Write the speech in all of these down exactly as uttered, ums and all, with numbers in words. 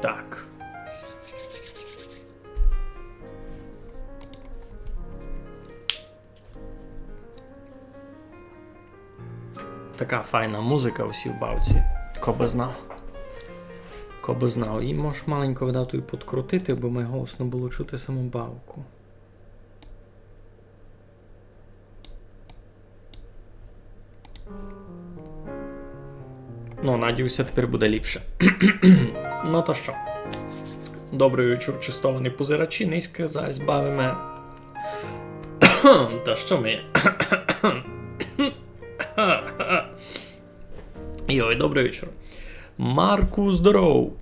Так. Така файна музика у сій бавці. Ко бы знав. Ко бы знав. І можеш маленько, видав, туй подкрутити, бо май голосно было чути саму бавку. Ну, надію ся, тепер буде ліпше. Ну та што? Добрый вечур, честовані позирачі. Нынька зась бавиме. Та што ми? Йой, добрый вечур. Марку, здоров.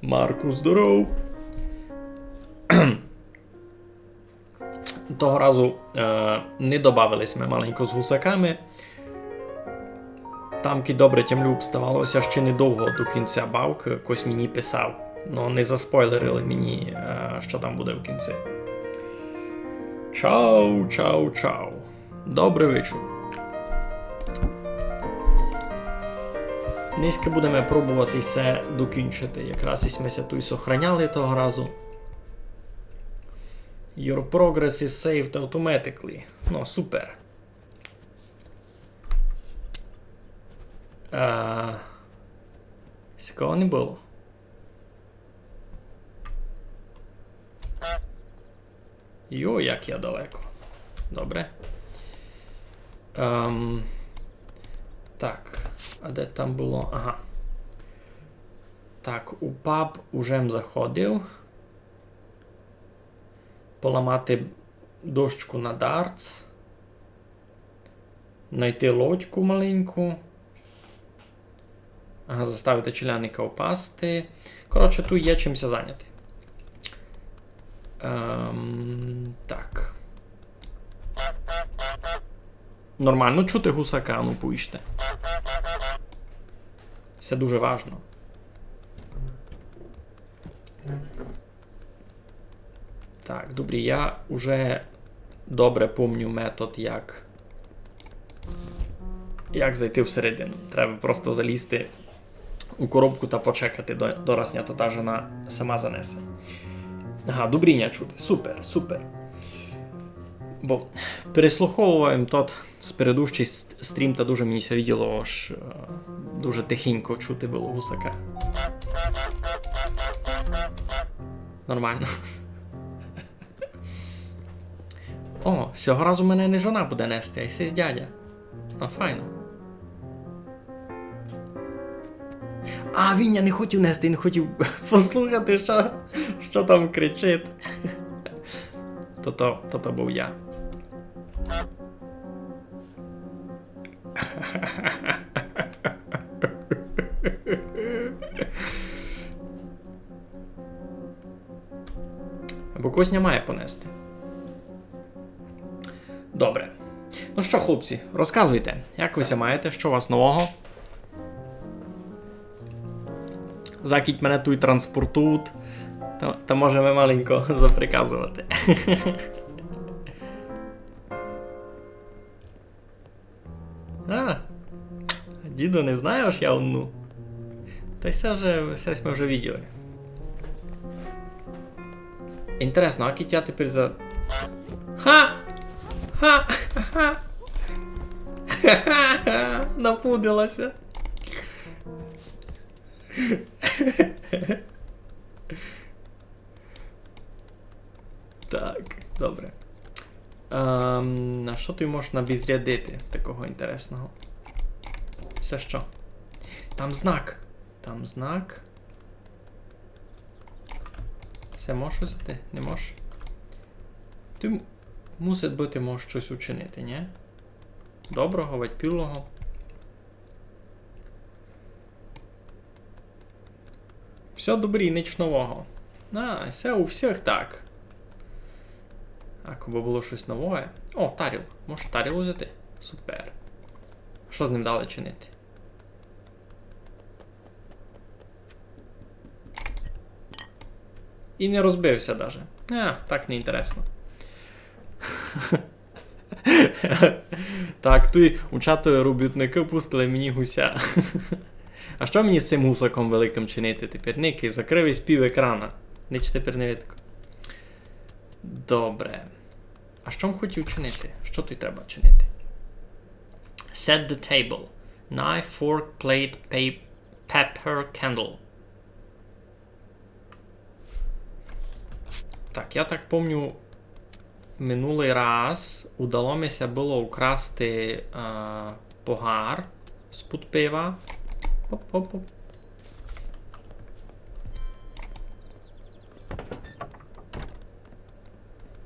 Марку, здоров. Того разу, е, не добавили сьме маленько з гусаками. Там, кидь добре тямлю, обставало ся ще недовго до кінця бавкы, хтось мені писав. Но не заспойлерили мені, е, што там буде в кінці. Чау, чау, чау. Добрый вечур. Нынька будеме пробовати се докінчити. Якраз і сьме ся туй сохраняли того разу. Your progress is saved automatically. Ну, супер. А, сякого не было. Йо, як я далеко. Добре. Ем, так, а де там было? Ага. Так, у паб уже м заходив. Поламати дощку на дартс. Найти лодьку маленьку. Ага, заставити челядника впасти. Коротше, туй є чим ся заняти. Ем, так. Нормално чути гусака, ну поїжте. Се дуже важно. Так, добрі, я уже добре помню метод, як, як зайти всередину. Треба просто залізти у коробку та почекати, до, дораз ня тота жена сама занесе. Ага, добрі ня чути. Супер, супер. Бо переслуховував им тот спередущий ст-, стрім, та дуже мені ся виділо, ож, е, дуже тихенько чути было гусака. Нормално. О, сього разу мене не жона буде нести, а сись дядя. А, файно. А, він я не хотів нести, він хотів послухати, што, што там кричить. То-то, то-то быв я. Бо когось ня має понести. Добре. Ну што, хлопці, розказуйте, як вы ся маєте, што у вас нового? Закіть мене туй транспортують, та, та можеме маленько заприказовати. А, дідо не знає, ож я онну. Та й се вже, се сьме вже виділи. Інтересно, а кіть я тепер за... Ха! Ха! Ха! Напудила ся. Так, добре. Ем, а што туй можна візрядити такого інтересного? Се што? Там знак. Там знак. Се можеш взяти? Не можеш? Туй м-, мусить быти, можеш штось учинити, нї? Доброго, вадь пілого. Всьо добрі, нич нового. А, се у всіх так. А кобы было штось новоє. О, таріл. Можеш таріл узяти? Супер. Што з ним далі чинити? І не розбив ся даже. А, так неінтересно. Так, туй у чату робітникы пустили мені гуся. А што мені з сим гусаком великым чинити тепер? Никай, закрыв єсь пів екрана. Нич тепер не видко. Добре. А што м хотів чинити? Што туй треба чинити? Set the table. Knife, fork, plate, pa- pepper, candle. Так, я так помню, минулый раз удало ми ся было украсти, е, погар з-під пива. Оп, оп, оп.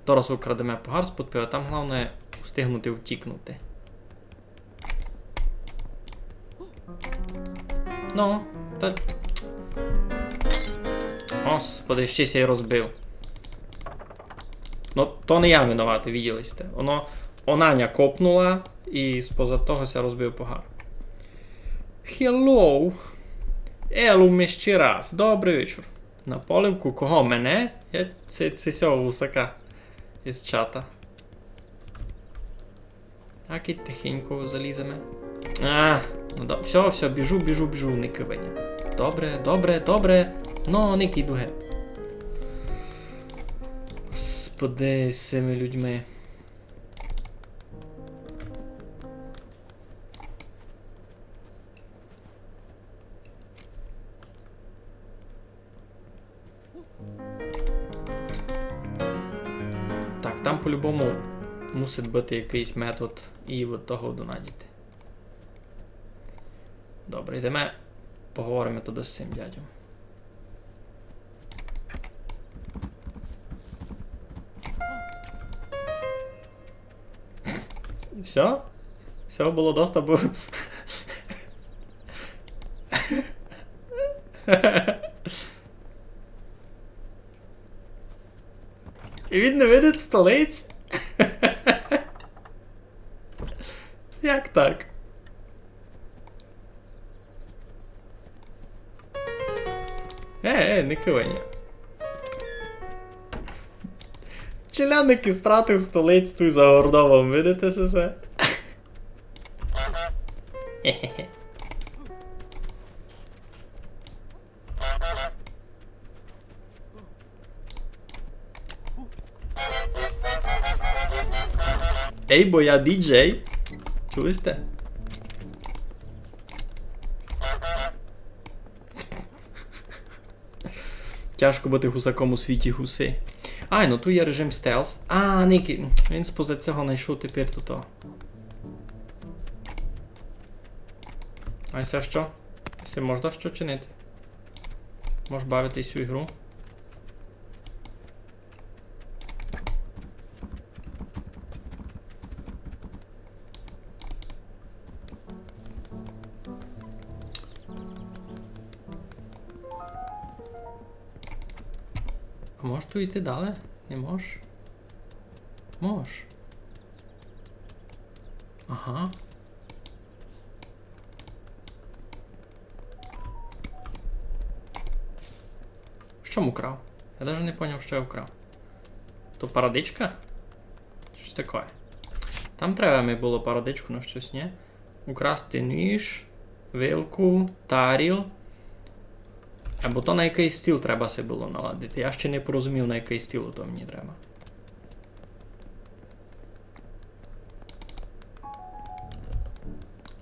Дораз украдеме погар з-під пива, там главне встигнути втікнути. Ну, та... Господи, ще ся й розбив. Ну, то не я виноватый, виділи сьте. Воно, она ня копнула і споза того ся розбив погар. Hello. Елу ми ще раз. Добрый вечур. На поливку кого? Мене? Я, ци, ци сього гусака із чата. Так і тихенько заліземе. А, ну да, всьо, всьо, біжу, біжу, біжу, никай, Веня. Добре, добре, добре. Ну, никай, іду гет. Господи, з сими людьми. Так, там по-любому мусить быти якыйсь метод і од того донадіти. Добре, йдеме, поговориме туды з сим дядьом. І всьо? Всього было доста, бо... І він не видить столиць? Як так? Е, е, никай, Веня. Челядник стратив столицю туй за Гордовом, видите се? Ей, бо я діджей. Чули сьте? Тяжко быти гусаком у світі гуси. Ай, ну туй є режим стелс. А, никай, він споза сього найшов тепер туй то. А се што? Се можна што чинити? Мож бавити сю ігру. А мож туй іти далі? Не мож? Мож. Ага. Што м украв? Я даже не поняв, што я вкрав. То парадичка? Штось таке. Там треба ми было парадичку на штось, нї? Украсти ніж, вилку, таріл. Або то на якыйсь стіл треба се было наладити. Я ще не порозумів, на якый стіл то мені треба.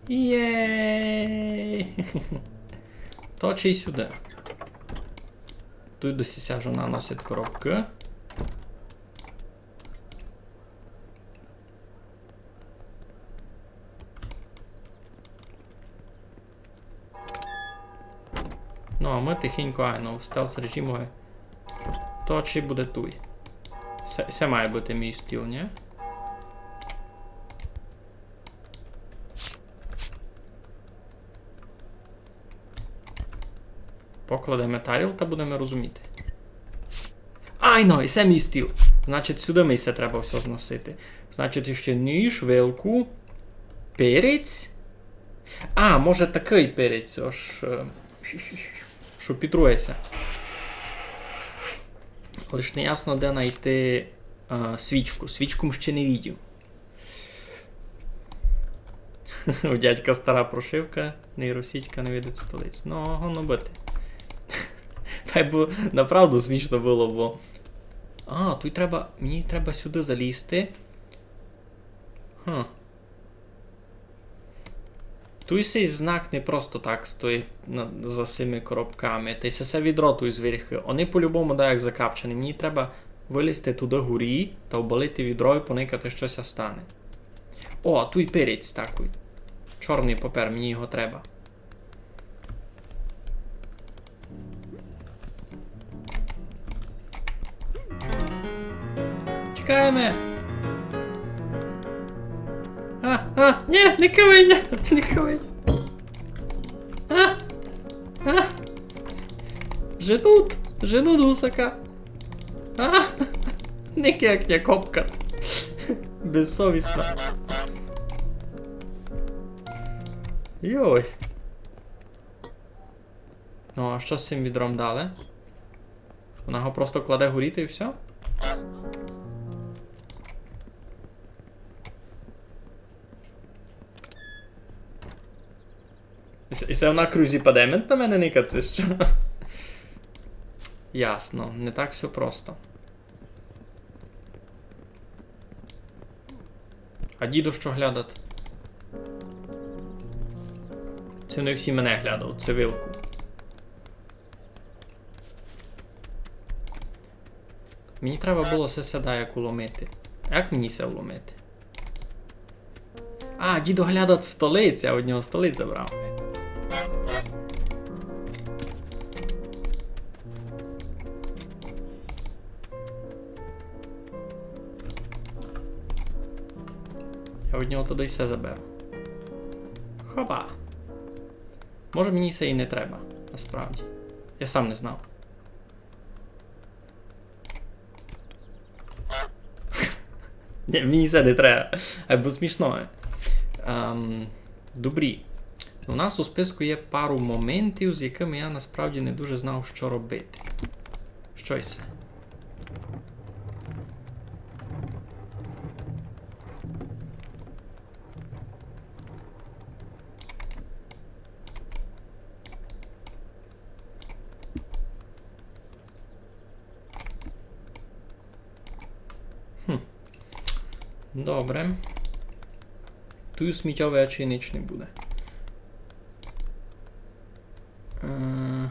Єй! То чи сюды. Туй досі ся жона носить коробкы. Ну, а мы тихенько, айно, в стелс режимови. То чи буде туй? Се, се має быти мій стіл, нї? Покладеме таріл та будеме розуміти. Айно, і се мій стіл. Значить, сюды ми се треба всьо зносити. Значить, іще ніж, вилку, перець. А, може, такый перець, ож, е, што пітрує ся. Лиш не ясно, де найти, е, свічку. Свічку м ще не видів. У дядька стара прошивка, нейросітька не видить столиць. Ну, годно быти. Та й бо направду смішно было, бо. А, туй треба, мені треба сюды залізти. Хм. Туй сей знак не просто так стоїть на, за сими коробками. Та й се, се відро туй зверху. Они по-любому даяк закапчені. Мені треба вылізти туды горі та обалити відро і поникати, што ся стане. О, туй перець такый. Чорный папер, мені його треба. Тікаєме! А, а, ні, не кывай, ні, не кывай. А, а. Женут, женут гусака. А, не кекня копка. Безсовісна. Йой. Ну, а што з сим відром далі? Вона го просто кладе горіти і всьо? І се, і се вона крузі падемент на мене никать, ци што? Ясно, не так всьо просто. А дідо што глядать? Ци не всі мене глядать, ци вилку. Мені треба было се, се даяк уломити. Як мені се уломити? А, дідо глядать столиць, я од нього столиць забрав. Я од нього туды й се заберу. Хоба. Може, мені се і не треба, насправді. Я сам не знав. Ні, мені се не треба. Айбо смішно. Ем, добрі. У нас у списку є пару моментів, з якыми я насправді не дуже знав, што робити. Што се? Хм. Добре. Туй у сміттєвій ячейнич не буде. Е,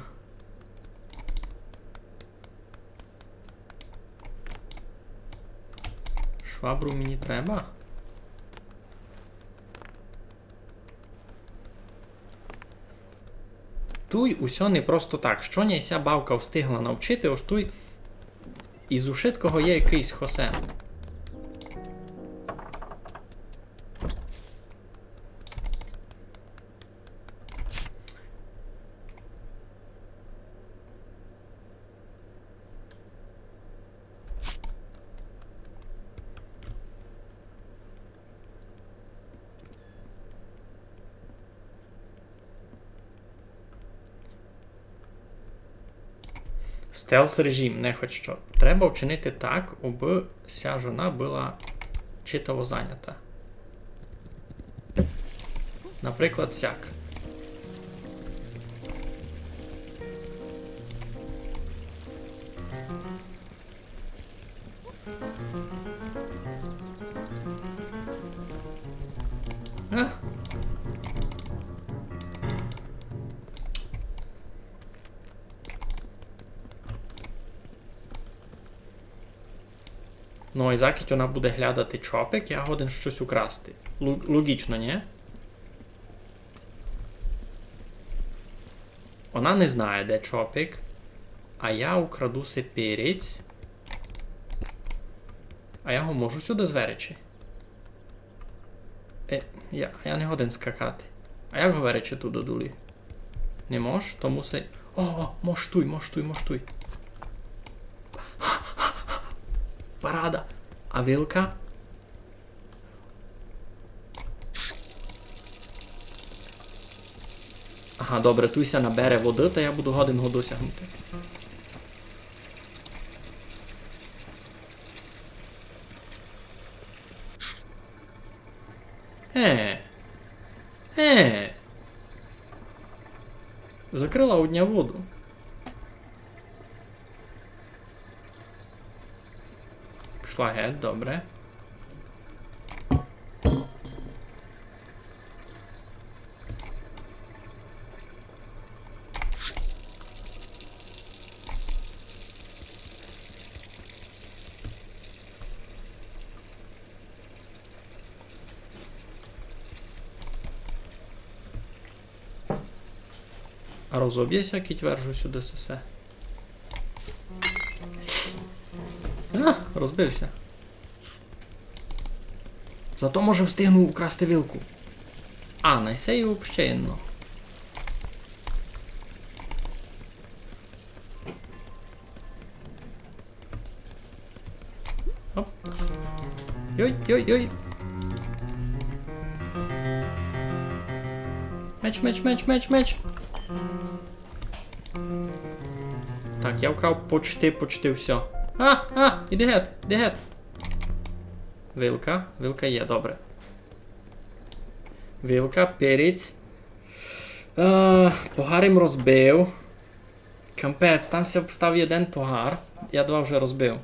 швабру мені треба? Туй усьо не просто так. Што ня ся бавка встигла навчити, ож туй из ушыткого є якыйсь хосен. Стелс режим, не хоть што. Треба вчинити так, абы ся жона была читаво занята. Наприклад, сяк. А? Ну, і закіть вона буде глядати чопик, я годен штось украсти. Лу-, лоґічно, нї? Вона не знає, де чопик, а я украду си перець. А я го можу сюды зверечи? Е, я, я не годен скакати. А як го веречи туй додулі? Не мож, то мусить. О, о, мож туй, мож туй, мож туй. Парада. А вилка? Ага, добре, туй ся набере воды, та я буду годен го досягнути. Е. Крила одня воду. Пішла геть, добре. А розоб'є ся, кідь вержу сюды сесе. А, розбив ся. Зато, може, встигну украсти вилку. А, най се і вообще єдно. Оп. Йой, йой, йой. Меч, меч, меч, меч, меч. Так, я вкрав почти, почти всьо. А, а, іди геть, іди геть. Вилка, вилка є, добре. Вилка, перець. Е, погар им розбив. Капець, там ся став єден погар. Я два вже розбив.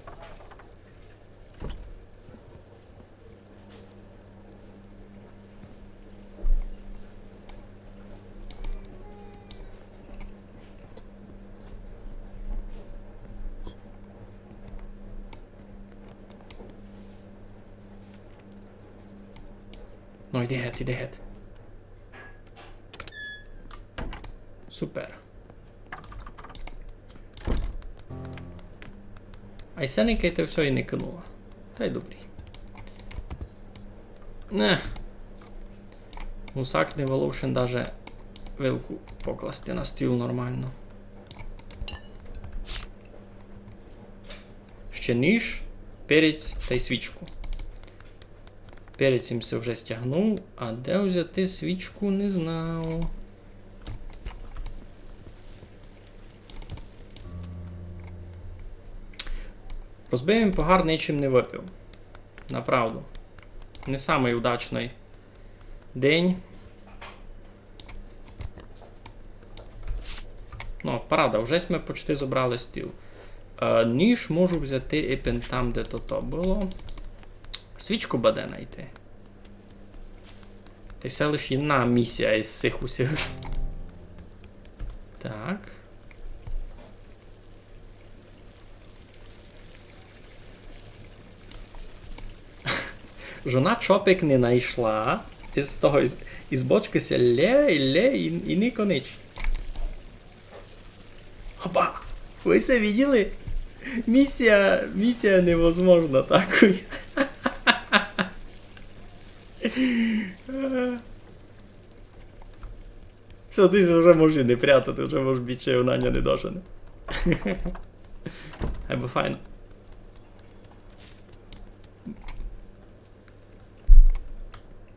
Но, йди геть, йди геть. Супер. Ай се никайте, всьо і не кинула. Тай добрі. Не. Гусак не воловшен даже вилку покласти на стіл нормално. Ще ніж, перець тай свічку. Перець им се вже стягнув, а де взяти свічку, не знав. Розбив им погар, ничим не выпив. Направду. Не самый удачный день. Но, парада, вже сьме почти зобрали стіл. Е, ніж можу взяти ипен там, де то, то было. Свічку баде найти. Тай се лиш єдна місія из сих усіх. Так. Жона чопик не найшла, из того, из, из бочкы ся лє, лє, і, і нико нич. Опа! Вы се виділи? Місія, місія невозможна такой. Всьо, ты вже можеш і не прятати, вже можеш більше на ня не дожене. Айбо файно.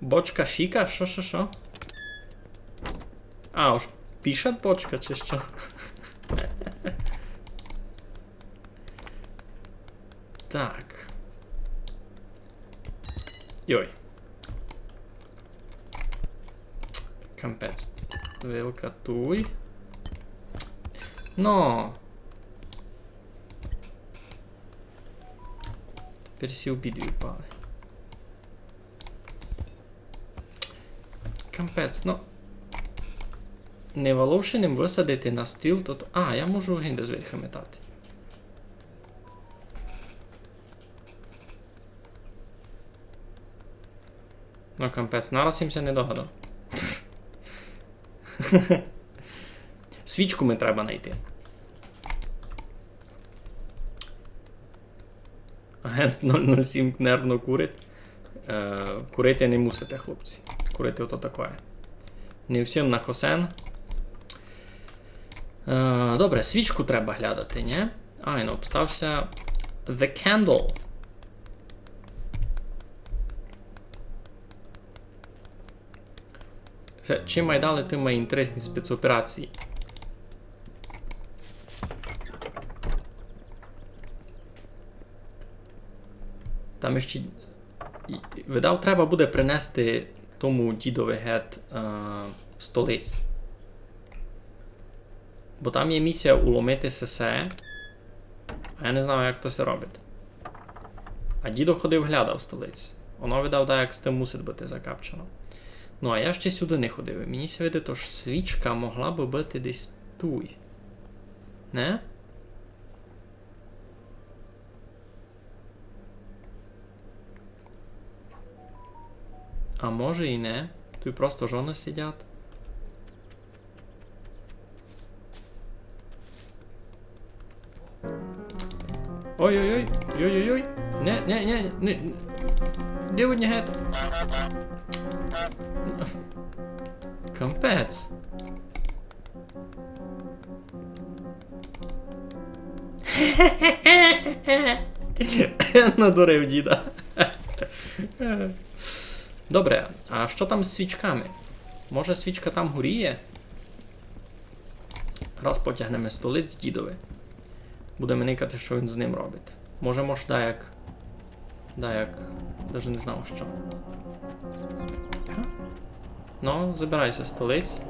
Бочка шіка? Што, што, што? А, уж пішат бочка, чи што? Так. Йой. Капець. Вилка туй. Но. Тепер всі обидві впали. Капець, но. Не валовши ним высадити на стіл, то, то... А, я можу гинде зверьха метати. Но, капець, нараз им ся не догадав. Свічку ми треба найти. Агент нуль нуль сім нервно курить. Е, курити не мусите, хлопці. Курити ото такоє. Не всім на хосен. Е, добре, свічку треба глядати, нї? Айно, обстав ся The Candle. Всьо, чим май далі, тим май інтересні спецоперації. Там іщи, і, видав, треба буде принести тому дідови гет, е, столиць. Бо там є місія уломити сесе. А я не знав, як то ся робить. А дідо ходив, глядав столиці. Воно, видав, так, як з тим мусить быти закапчено. Ну, а я ще сюды не ходив. І мені ся видить, ож свічка могла бы быти десь туй. Не? А може і не. Туй просто жоны сидять. Ой-ой-ой, ой-ой-ой. Не, не, не, не, не. Де од ня гет? Капець. Надурив діда. Добре, а што там з свічками? Може, свічка там горіє? Раз потягнеме столиць дідови. Будеме никати, што він з ним робить. Може, мож даяк, даяк, даже не знав што. Ну, забирай ся столиць.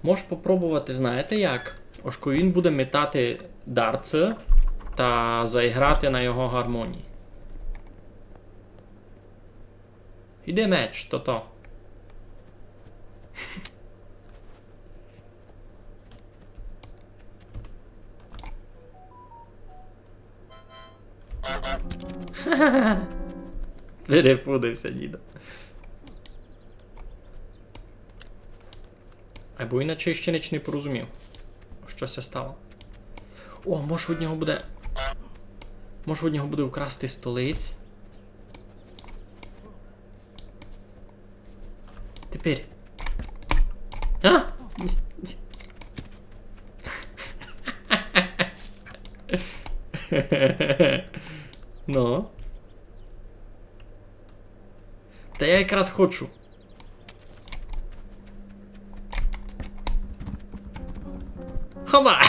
Мож попробовати, знаєте як? Ож коли він буде метати дарцы та заіграти на його гармонії. Іди меч, то-то. Перепудив ся, дідо. Айбо іначе ще ніч не порозумів, што ся стало. О, мож од нього буде, мож од нього буде вкрасти столиць. Тепер. А? Ну. Та я якраз хочу. Хоба!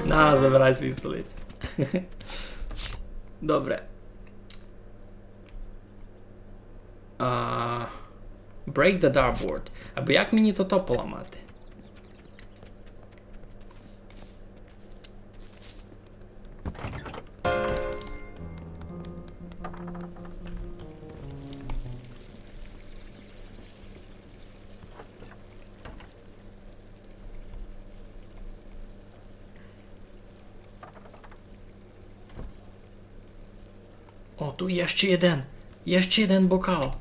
На, забирай свої столиці. Добре. А, break the dartboard. Айбо як мені тото поламати? О, туй є ще єден. Є ще єден бокал.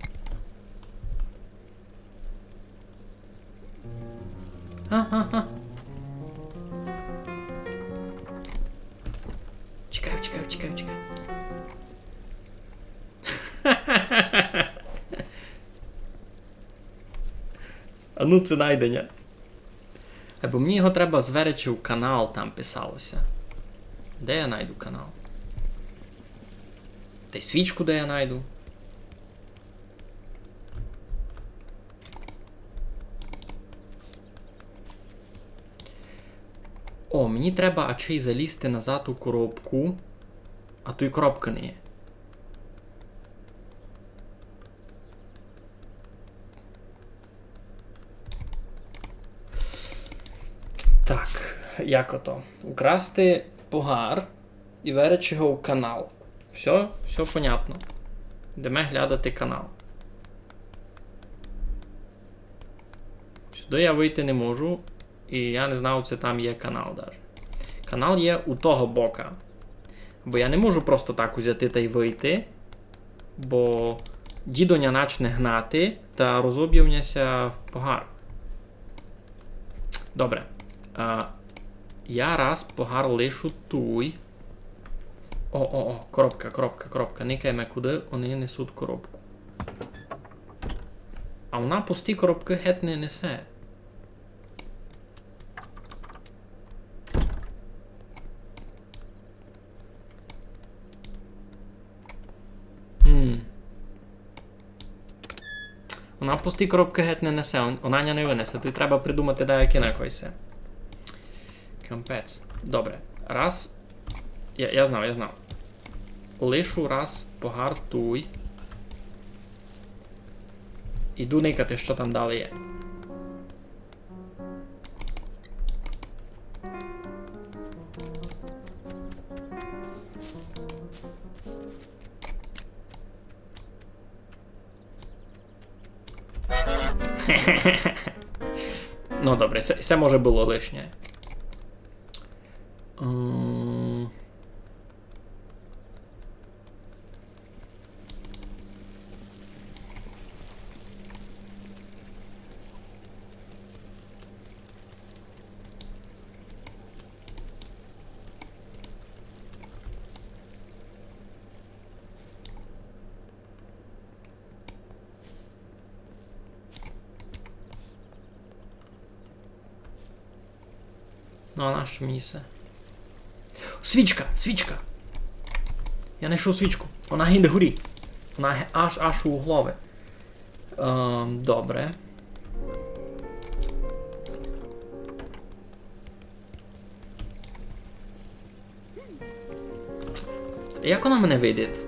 А, а, а. Чекай, чекай, чекай, чекай. А ну, це найденя. Айбо мені його треба з Веречів канал, там писало ся. Де я найду канал? Тай свічку де я найду? О, мені треба ачей залізти назад у коробку. А туй коробкы не є. Так, як ото? Украсти погар і веречи го в канал. Всьо, всьо понятно. Йдеме глядати канал. Сюды я выйти не можу, і я не знав, ци там є канал даже. Канал є у того бока. Бо я не можу просто так узяти тай выйти. Бо дідо ня начне гнати, та розобє в ня ся погар. Добре. А, я раз погар лишу туй. О, о, о, коробка, коробка, коробка. Никайме, куды они несуть коробку. А вона пусті коробкы геть не несе. Она пусті коробкы геть не несе, он-, она ня не вынесе. Туй треба придумати даяк инакой се. Капець. Добре. Раз. Я, я знав, я знав. Лишу раз погар туй. Іду никати, што там далі є. Ну, добре, се, се може было лишнє. М. Ну, а нащо мені се? Свічка! Свічка! Я найшов свічку. Она гинде горі. Она ге-, аж, аж у углови. Ем, добре. Як она мене видить?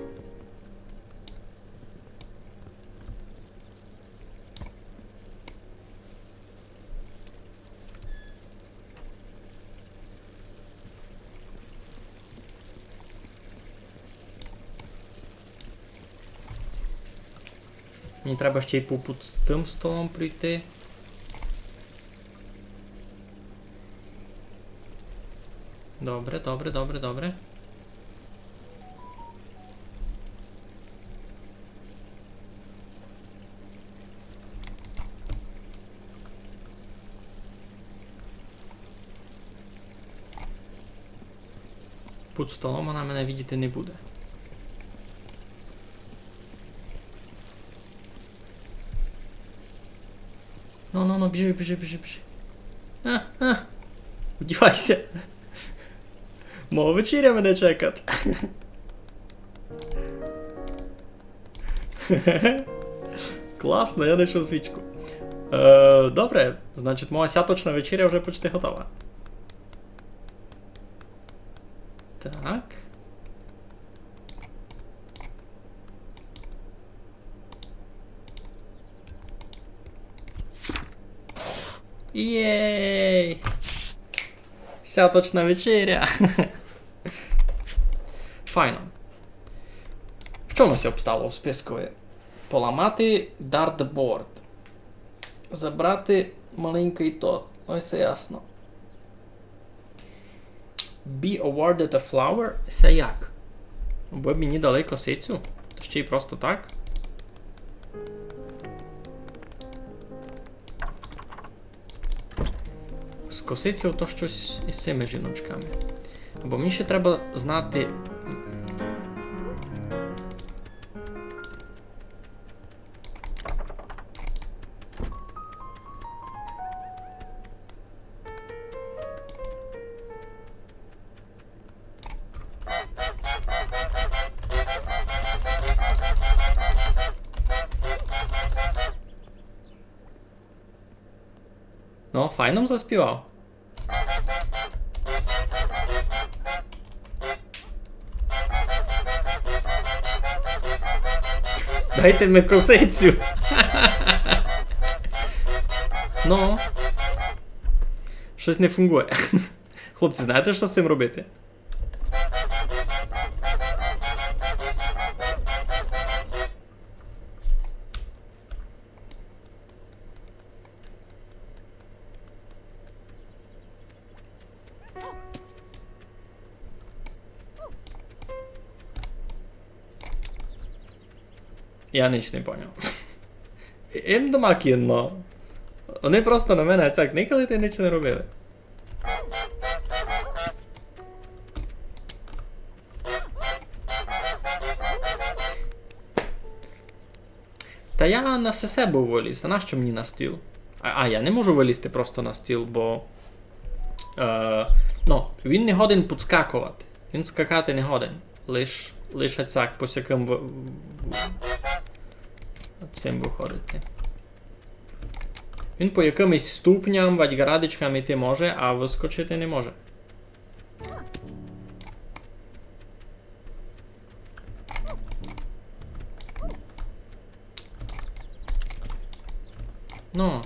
Мені треба ще й по, під тым столом пройти. Добре, добре, добре, добре. Під столом она мене видіти не буде. Ну, ну, ну, біжи, біжи, біжи, біжи. А, а. Одівай ся. Моя вечеря мене чекать. Класно, я найшов свічку. Е, добре, значить, моя сяточна вечеря вже почти готова. Так. Єй! Сяточна вечеря! Файно. Што у нас обстало в спискови? Поламати дартборд. Забрати маленькый тот. Ну, всьо ясно. Be awarded a flower? Се як? Бо мені дали косицю? Та ще й просто так? З косицею то штось із сими жіночками. Бо мені ще треба знати. Ну, файно м заспівав. Дайте ми косицю. Ну. Штось не фунґує. Хлопці, знаєте, што з сим робити? Я ніч не поняв. Им дома кидно. Они просто на мене цяк никали та ніч не робили. Та я на сесе быв выліз, а нащо мені на стіл? А, а, я не можу вылізти просто на стіл, бо, е, ну, він не годен підскаковати. Він скакати не годен. Лиш, лише цяк по сякым в-, в-, цим выходити. Він по якимось ступням, вадь ґарадичкам іти може, а выскочити не може. Ну.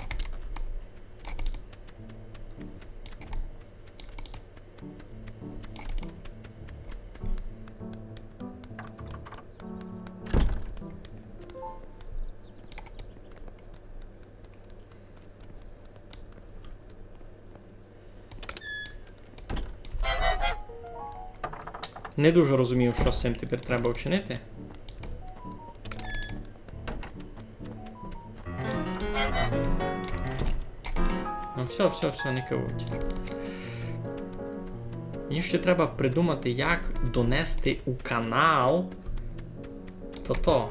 Не дуже розумію, што з сим тепер треба вчинити. Ну, всьо, всьо, всьо, не кивуть. Мені ще треба придумати, як донести у канал тото.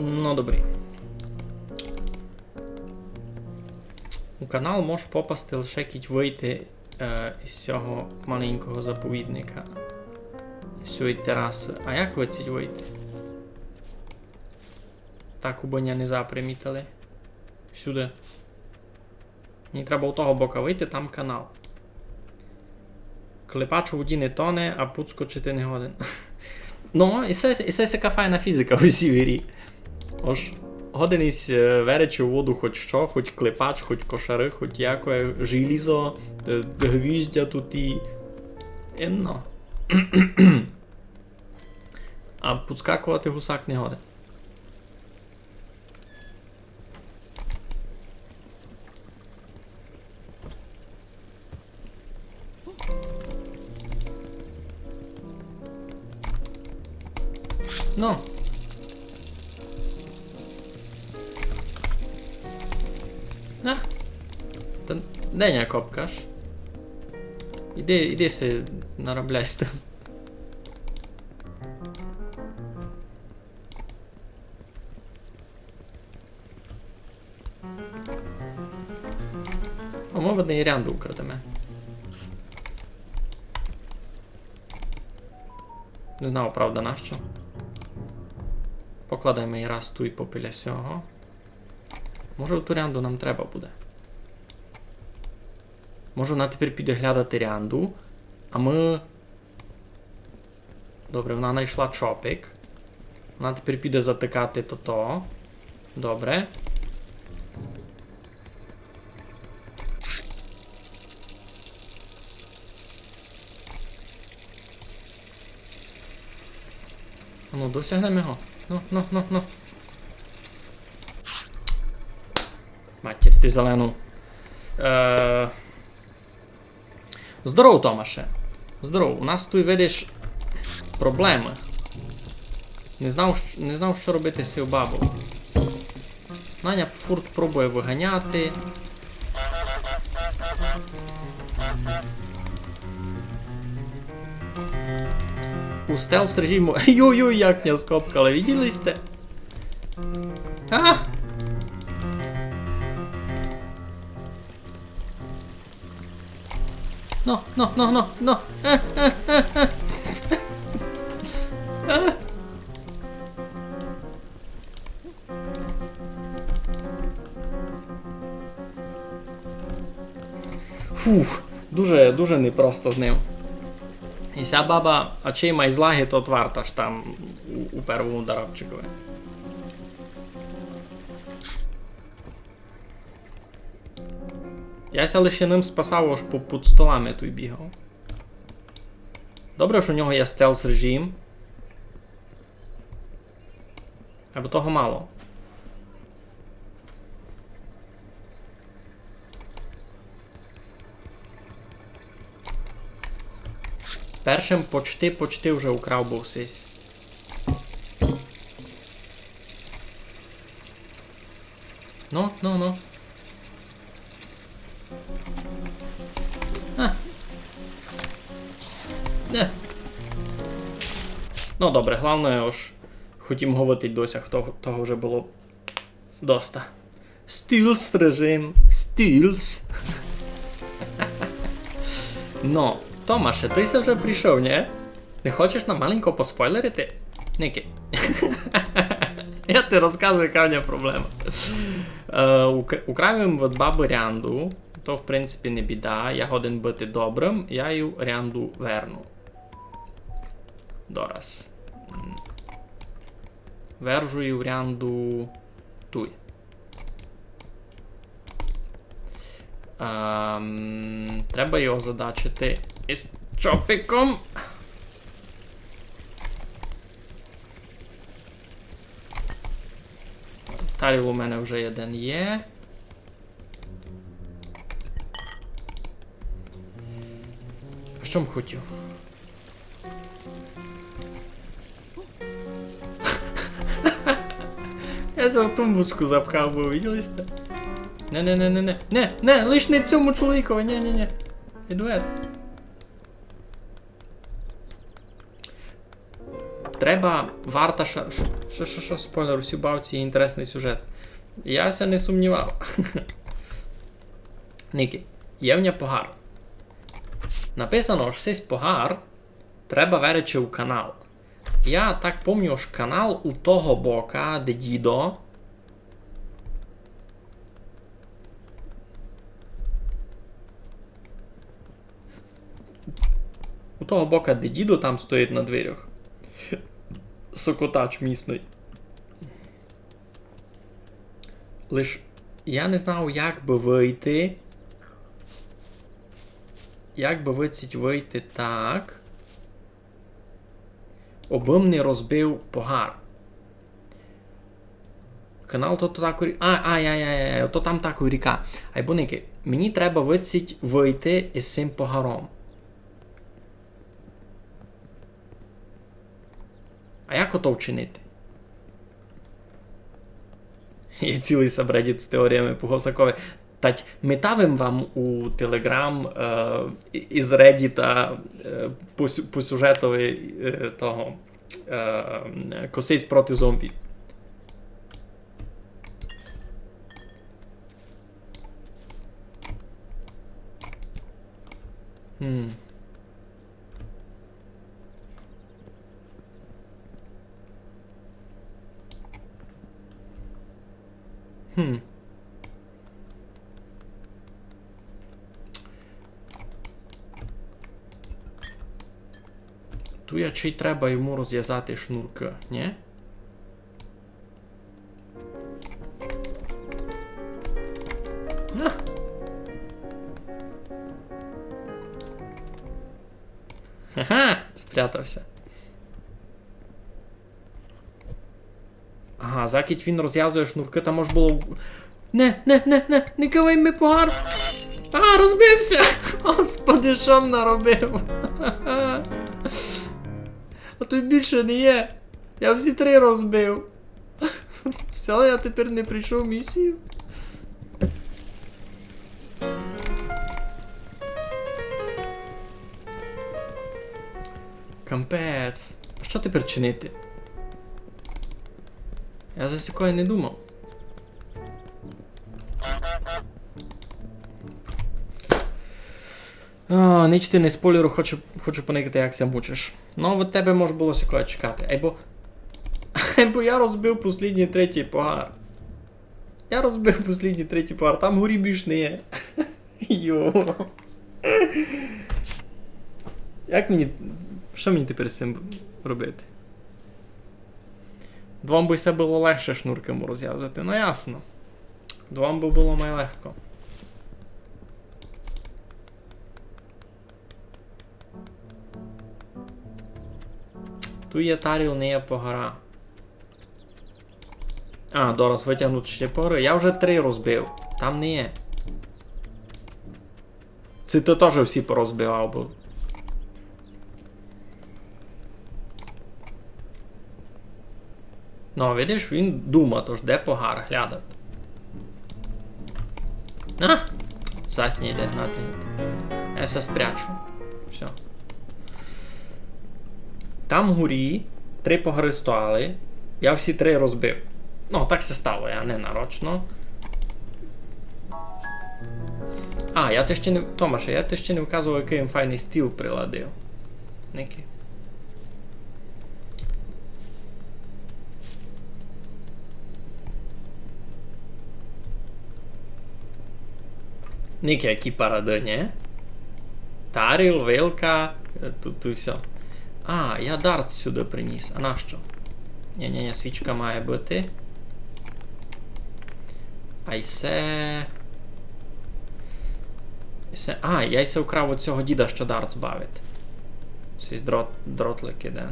Ну, добрі. У канал мож попасти лише кідь выйти, е, із сього маленького заповідника. Із сьої тераси. А як выдціть выйти? Так, убы ня не запримітили. Сюды. Мені треба у того бока выйти, там канал. Клепач у воді не тоне, а пуд скочити не годен. Ну, і се, і се така файна фізика у сій ігрі. Ож годен єсь, е, веречи у воду хоть што, хоть клепач, хоть кошары, хоть якоє желізо, е, гвіздя туй і... Єдно. А пудскаковати гусак не годен. Ну. А? Та де ня копкаш? Іди, іди си наробляй з тым. О, мы в одній рянду украдеме. Не знав, правда, нащо. Покладеме і раз туй попіля сього. Може, в ту рянду нам треба буде. Може, вона тепер піде глядати рянду, а мы Добре, вона найшла чопик. Вона тепер піде затыкати тото. Добре. Ну, досягнеме його. Ну, ну, ну, ну. Матір ти зелену. Е, Здоров, Томаше. Здоров. У нас туй, видиш, проблемы. Не знав, щ-, не знав, што робити з сьов бабов. Наня фурт пробує выганяти. У стелс режиму. Йой-йой, як ня скопкали, виділи сьте? А! Но, но, но, но, но. Е, е, е, е. Е. Фух, дуже, дуже непросто з ним. І ся баба, а чей май злаги, то тварта ж там у, у первому дарабчикови. Я ся лише ним спасав, ож по, під столами туй бігав. Добре, што у нього є стелс режим. Айбо того мало. Першым почти, почти вже украв быв сись. Ну, ну, ну. А. Не. Ну, добре, главноє, ож хотїм го вытить досяг, того, того вже было доста. Стілс режим, стілс. Ну, Томаше, ты ся вже прийшов, нї? Не хочеш нам маленько поспойлерити? Никай. Я ти розкажу, яка в нього проблема. Е, ук-, украв им од бабы рянду. То, в принципі, не біда. Я годен быти добрым, я їй рянду верну. Дораз. М. Вержу їй рянду туй. Ам, треба його задачити із чопиком. Таріл у мене вже єден є. А што м хотїв? Я за тумбочку запхав быв, видїли сьте? Не, не, не, не, не. Не, не, лиш не цьому чоловікови, не, не, не. Едуард. Треба варта ша-, ш-, ш-, ш-, ш-, спойлер, у сюй бавці є інтересный сюжет. Я ся не сумнівав. Никай, є в ня погар. Написано, ож сись погар треба веречи у канал. Я так помню, ож канал у того бока, де дїдо. У того бока, де дїдо там стоїть на дверях. Сокотач місный. Лиш я не знав, як бы выйти. Як бы выцить выйти так, обы м не розбив погар. Канал то, то такой рі-, а, ай, ай, ай, ай, то там такой ріка. Айбо никай, мені треба выцить выйти із сим погаром. А як ото вчинити? Є цілый сабреддіт з теоріями по гусакови. Тать метав им вам у Телеґрам, е, і-, із Реддіта, е, по сю-, по сюжетови, е, того, е, Косись проти зомбі. Хм. Хм. Туй ачей треба йому розвязати шнуркы, нї? На! Ха-ха! Спрятав ся. Ага, закіть він розвязує шнуркы, там мож было... Не, не, не, не, не кывай ми погар! А, розбив ся! Господи, што м наробив? А туй більше не є. Я всі три розбив. Всьо, я тепер не пройшов місію. Капець. А што тепер чинити? Я за сякоє не думав. А, нич ти не спойлеру, хочу, хочу поникати, як ся мучиш. Ну, від тебе мож было сякоє чекати. Айбо, айбо я розбив послїдній третій погар. Я розбив послїдній третій погар, там горі більш не є. Йо. Як мені, што мені тепер з сим робити? Двом бы се было легше шнуркы му розвязати, ну ясно. Двом бы было май легко. Туй є таріл, не є погара. А, дораз вытягнуть ще пары. Я вже три розбив. Там не є. Ци ты тоже всі порозбивав быв. Ну, видиш, він думат, ож де погар глядат. А! Зась не йде гнати. Я ся спрячу. Всьо. Там горі три погары стояли. Я всі три розбив. Ну, так ся стало, я не нарочно. А, я ти ще не, Томаше, я ти ще не вказовав, якый им файный стіл приладив. Никай. Никай, які парады, нї? Таріл, вилка, е, ту, ту всьо. А, я дартс сюды приніс. А нащо? Нї, нї, нї, свічка має быти. А й се. Се, а, я й се украв у сього діда, што дартс бавить. Сись дрот, дротлик іде.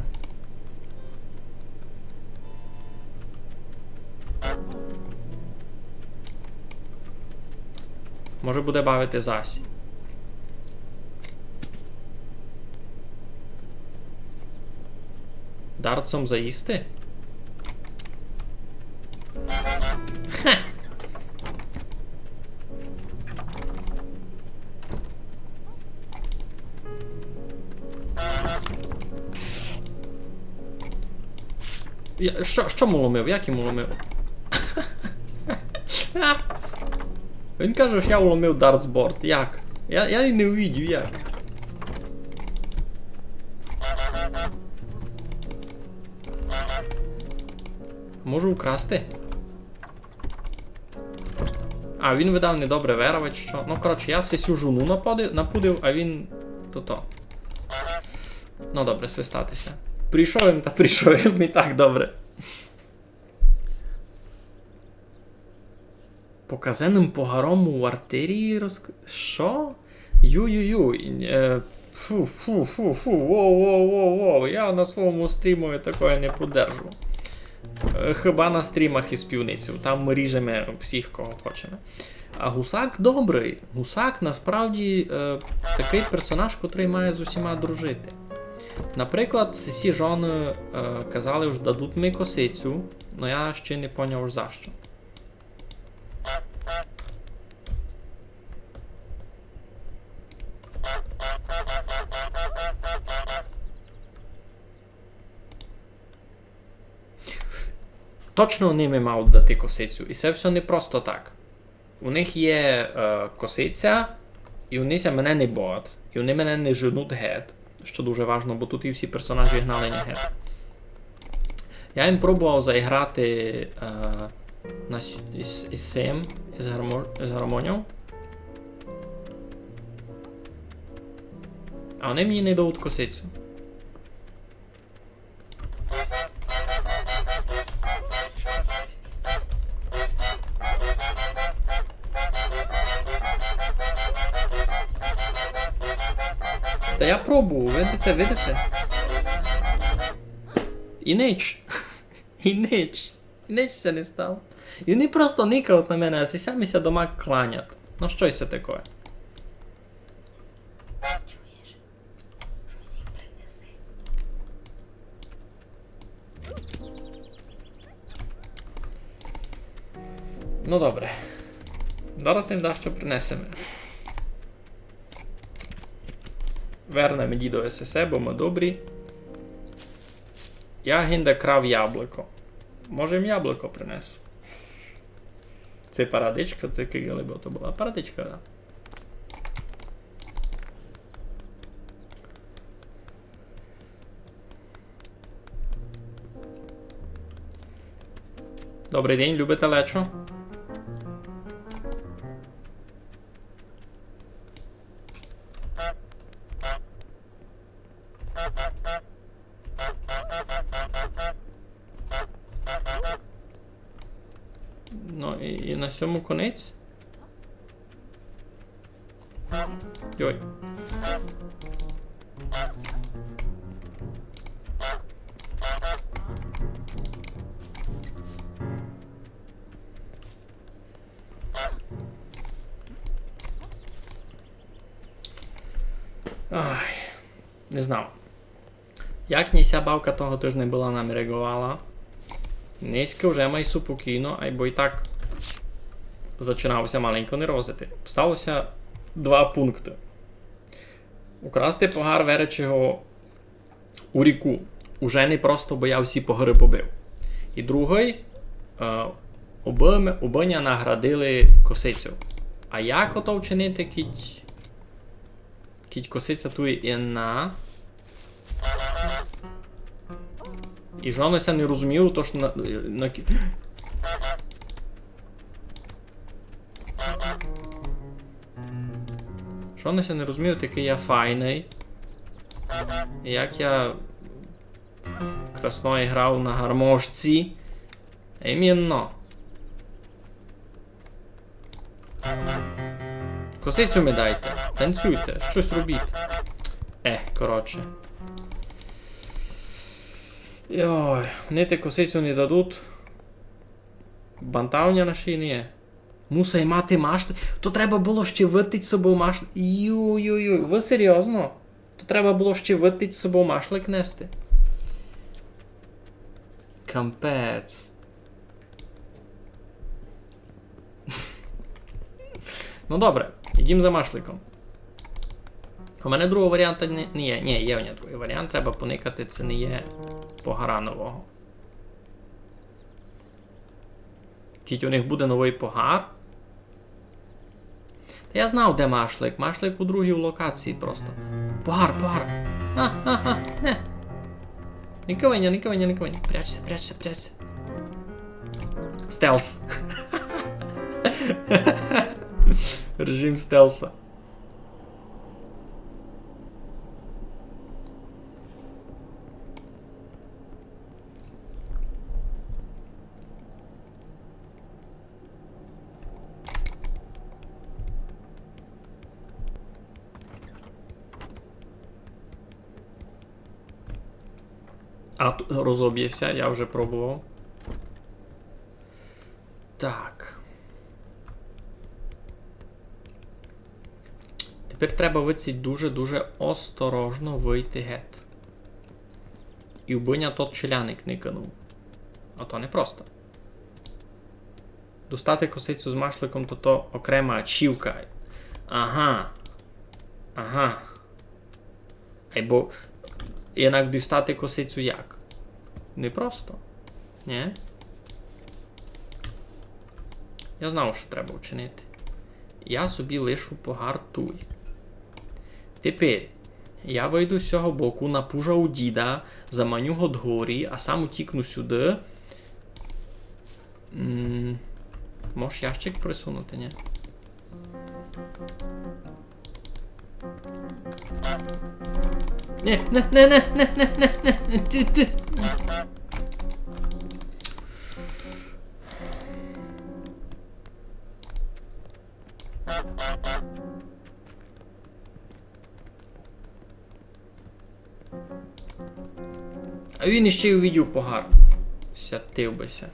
Може буде бавити зась. Дартсом заїсти? Хе! Я, што, што му ломив? Як йому ломив? Він каже, што я уломив дартсборд. Як? Я, я й не увидів, як. Можу украсти? А, він видав недобре веровать, што. Ну, коротше, я сесю жону напади-, напудив, а він тото. Ну, добре, свистати ся. Прийшов им та прийшов им, і так добре. Показаным погаром у артерії розк-, што? Ю-ю-ю, е, фу, фу, фу, фу, воу, воу, воу, воу, я на свому стрімови такоє не подержу. Е, хіба на стрімах із пивницею, там мы ріжеме всіх, кого хочеме. А гусак добрый. Гусак насправді, е, такый персонаж, котрый має з усіма дружити. Наприклад, сесі жоны, е, казали, ож дадуть ми косицю, но я ще не поняв, ож за што. Точно они ми мають дати косицю. І се всьо не просто так. У них є, е, косиця, і они ся мене не боять, і они мене не женуть гет, што дуже важно, бо тут і всі персонажі гнали ня гет. Я їм пробовав заіграти, е, на с-, із, із сим, із гармо-, із гармоньов. А они мені не дають косицю. Та я пробую, видите, видите? І нич. І нич. І нич ся не стало. І они просто никають на мене, а сися ми ся дома кланять. Ну што се такоє? Чуєш? Штось їм принеси. Ну, добре. Зараз їм дашто принесеме. Вернеме дідове сесе, бо мы добрі. Я гинде крав яблуко. Може, їм яблуко принесу. Се парадичка, се кигелибо то была парадичка, да? Добрый день, любите лечо? Ну, і, і на сьому конець. Йой. Ай, не знав. Як ня ся бавка того тыжня была намереґовала, нынька вже май супокійно, айбо і так зачинав ся маленько нервозити. Стало ся два пункты. Украсти погар, веречи го у ріку. Уже не просто, бо я всі погары побив. І другый, е, убы м-, убы ня наградили косицю. А як ото вчинити, кідь, кідь косиця туй єдна? І жоден ся не розумів, тож на, на кі-, Што они ся не розуміють, якый я файный? І як я красно грав на гармошці? Іменно. Косицю ми дайте, танцюйте, штось робіть. Е, коротше. Йой, вони ти косицю не дадуть. Бантавня на шиї не є. Мусай мати машлик. То треба было ще вытить з собов машлик. Юй-юй-юй, вы серйозно? То треба было ще вытить з собов машлик нести. Кампець. Ну добре, ідім за машликом. У мене другого варіанта не, не є. Ні, є у мене другый варіант, треба поникати, ци не є погара нового. Кідь у них буде новый погар. Та я знав, де машлик. Машлик у другій локації просто. Погар, погар. А, а, а, не. Не кывай ня, не кывай ня, не кывай ня. Прячься, прячься, прячься. Стелс. Режим стелса. А т-, розоб'є ся, я вже пробовав. Так. Тепер треба выдци дуже-дуже осторожно выйти гет. І убы ня тот челядник не кинув. А то не просто. Достати косицю з машликом, то, то окрема ачівка. Ага. Ага. Айбо інак дістати косицю як? Непросто. Нє? Я знав, што треба вчинити. Я собі лишу погар туй. Тепер я выйду з сього боку, напужу діда, заманю го дгорі, а сам утікну сюды. М, можеш ящик присунути, нє? Нє, нє, нє, ти, ти. А він іщи й увидів погар. Сятив бы ся.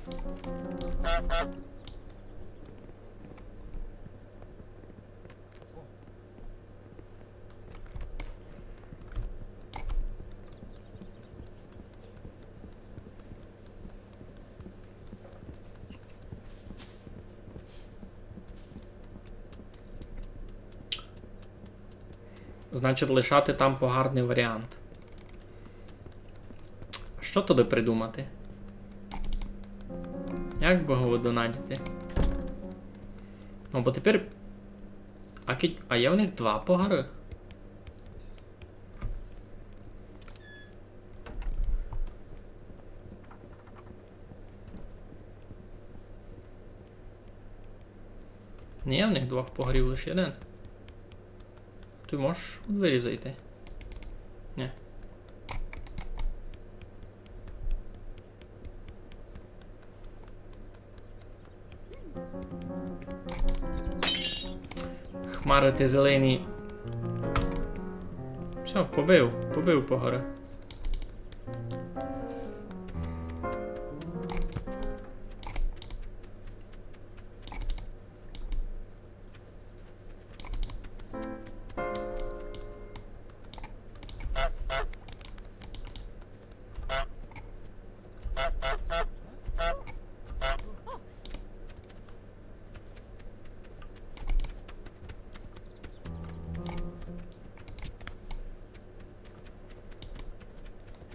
Значить, лишати там погарный варіант. А што туды придумати? Як бы го выдонадити? Ну, бо тепер... А, ки-, а є у них два погары? Не є в них двох погарів, лише один. Ты можеш у двері зайти? Нє. Хмары ты зелені. Всьо, побив, побив погара.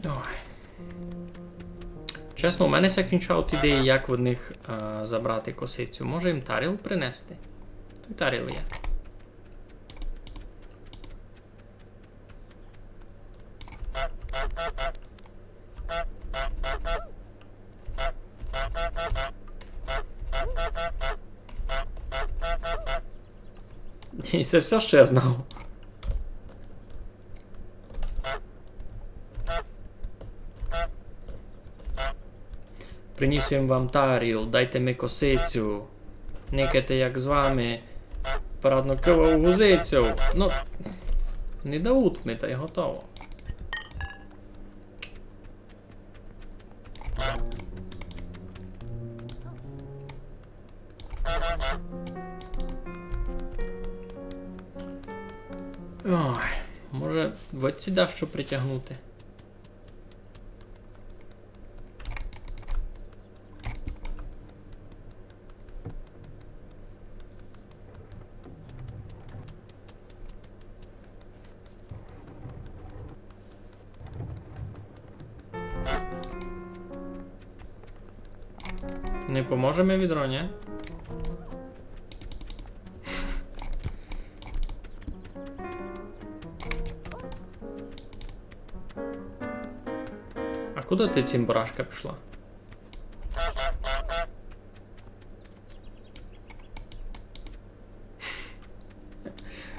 Ой. Чесно, у мене ся кінчають ідеї, як в них, е, забрати косицю. Може їм таріл принести? Туй таріл є. І це всьо, што я знав. Приніс им вам таріл, дайте ми косицю. Никайте, як з вами парадно кивав гузицю. Ну, не дають ми, та й готово. Ой, може, в отсі дащо притягнути? Не поможе ми відро, ні? А куды ты, цімборашка, пішла?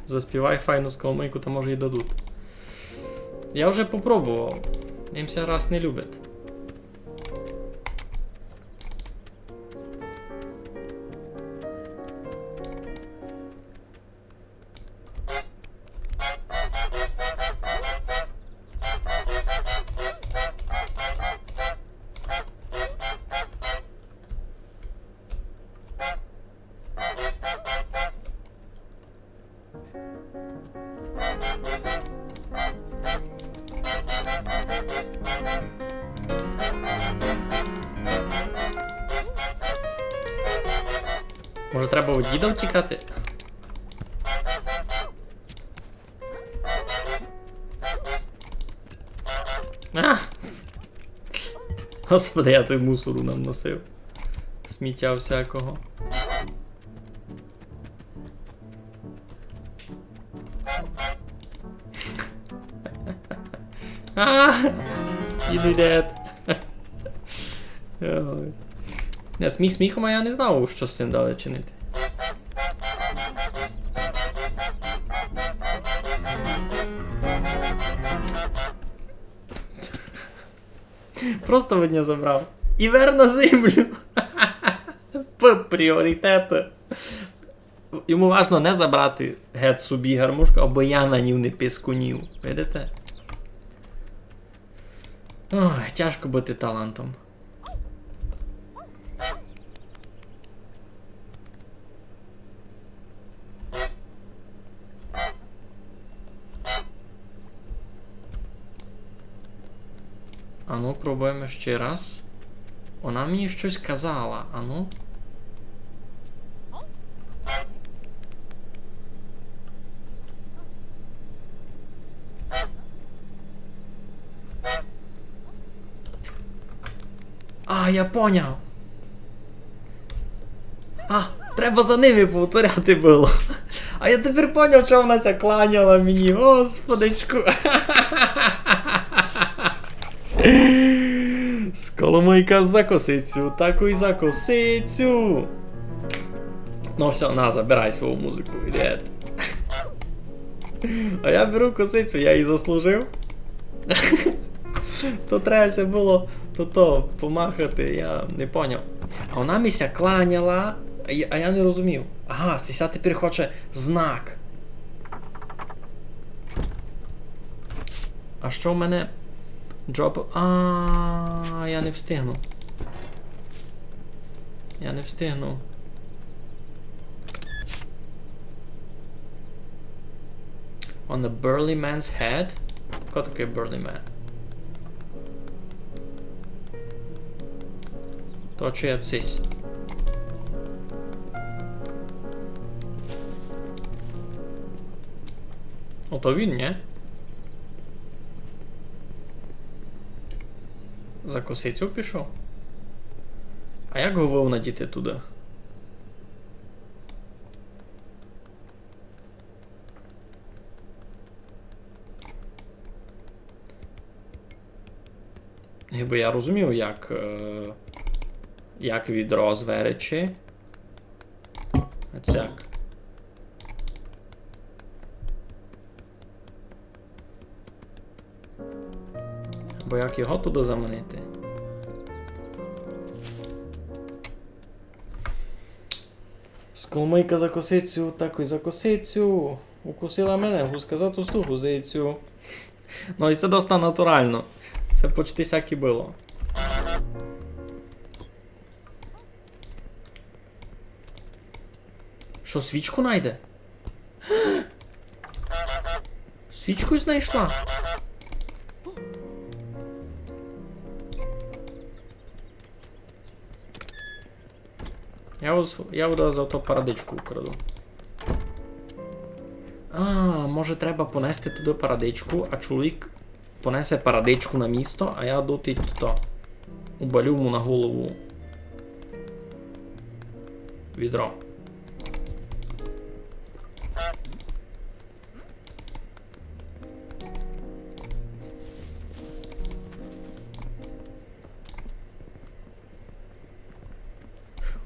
Заспівай файну скоромийку, та може й дадуть. Я вже попробовав. Їм ся раз не любить. Може, треба від діда втікати? А! Господи, я той мусору нам носив. Сміття всякого. А! Іду, дед. Ой. Не, сміх сміхом, а я не знав, што з цим далі чинити. Просто від нього забрав. І вер на землю. П-, пріоритеты. Йому важно не забрати гет собі гармошку, абы я на ній не пискунів. Видите? Ой, тяжко быти талантом. Ану, пробуєме ще раз. Вона мені штось казала, ану. А, я поняв. А, треба за ними повторяти было. А я тепер поняв, чого вона ся кланяла мені, господичку. Скоромийка за косицю, таку й за косицю. Ну всьо, на, забирай свою музику, іди. А я беру косицю, я її заслужив. То треба ся было, то, то, помахати, я не поняв. А вона ми ся кланяла, а я, а я не розумів. Ага, сися тепер хоче знак. А што в мене? Job. А, я не встигну. Я не встигну. On the burly man's head? Хто такый burly man? То чи я цись? Ото він, ні? За косицю пішов? А як го вывнадіти туды? Гибы я розумів, як, е, як відро зверечи. Оцяк. Бо як його туды заманити? Сколомыйка за косицю, так і за косицю. Укусила мене гуска за товсту гузицю. Ну і се доста натурално. Се почти сяк і было. Што, свічку найде? Свічку знайшла? Я воз-, я буду зато парадичку украду. А, може, треба понести туды парадичку, а чоловік понесе парадичку на місто, а я дотыд то убалю му на голову відро.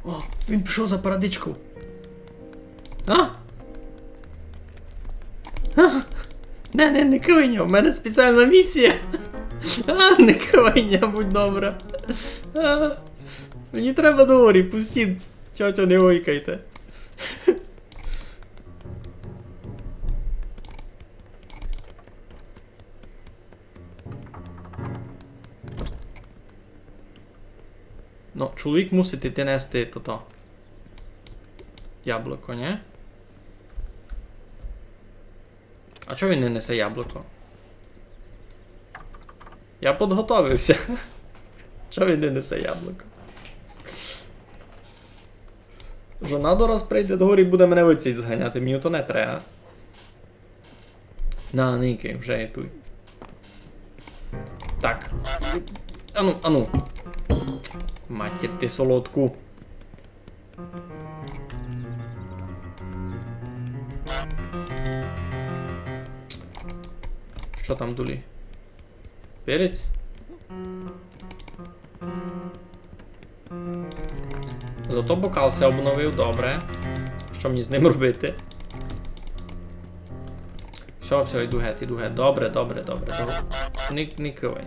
О, він пішов за парадичку. А? А? Не, не, не кывай ня, в мене спеціална місія. А, не кывай ня, будь добра. А, мені треба догорі, пустіть. Тьотьо, не ойкайте. Ну, чоловік мусить іти нести тото яблуко, нї? А чого він не несе яблуко? Я підготовився. Чого він не несе яблуко? Жона дораз прийде догорі і буде мене виціть зганяти, мені то не треба. На, никай, вже є туй. Так. Ану, ану. Матір ти солодку. Што там долі? Перець? Зато бокал ся обновив, добре. Што мені з ним робити? Всьо, всьо, йду геть, йду геть. Добре, добре, добре, добре. Не, не кывай.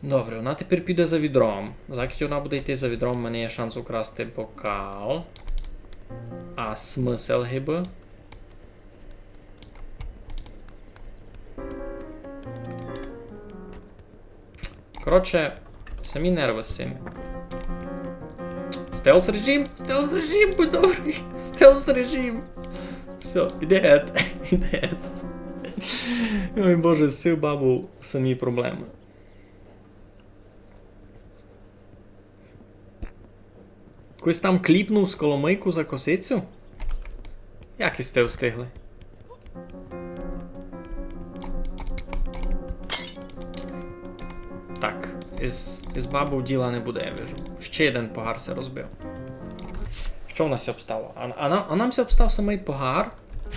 Добре, вона тепер піде за відром. Закіть вона буде йти за відром, в мене є шанс украсти бокал. А смысл гибы? Коротше, самі нервы з сими. Стелс режим! Стелс режим, будь добрый! Стелс режим! Всьо, іди гет, іди гет. Ой, Боже, з сив бабов самі проблемы. Хтось там кліпнув Сколомыйку за косицю? Як сьте встигли? Так, із, із бабов діла не буде, я вижу. Ще єден погар ся розбив. Што в нас ся обстало? А, а, на- а нам ся обстав самый погар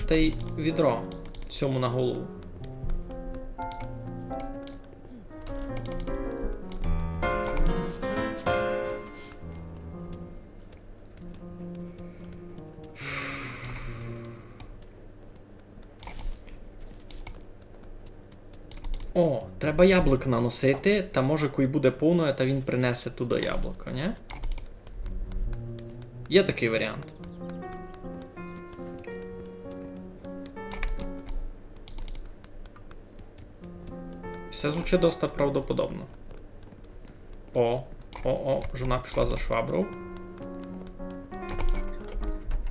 тай відро сьому на голову. О, треба яблук наносити, та може кой буде повно, та він принесе туды яблуко, нї? Є такый варіант. Всьо звучить доста правдоподобно. О, о, о, жона пішла за швабров.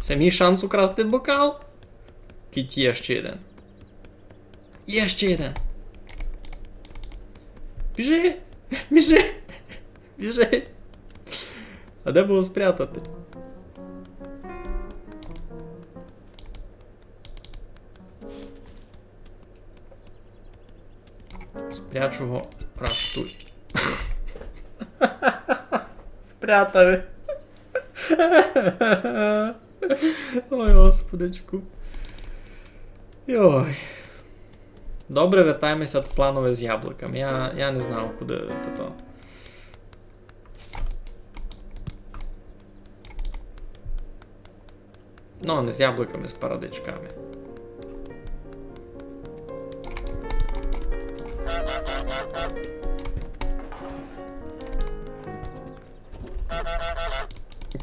Се мій шанс украсти бокал. Кіть є ще єден. Є ще єден. Біжи! Біжи! Біжи! А де бы го спрятати? Спрячу го Прав туй. Спрятали. Ой, господичку. Йой. Добре, вертаємося до планове з яблуками. Я, я не знав, куди то. Ну, не з яблуками, з парадичками.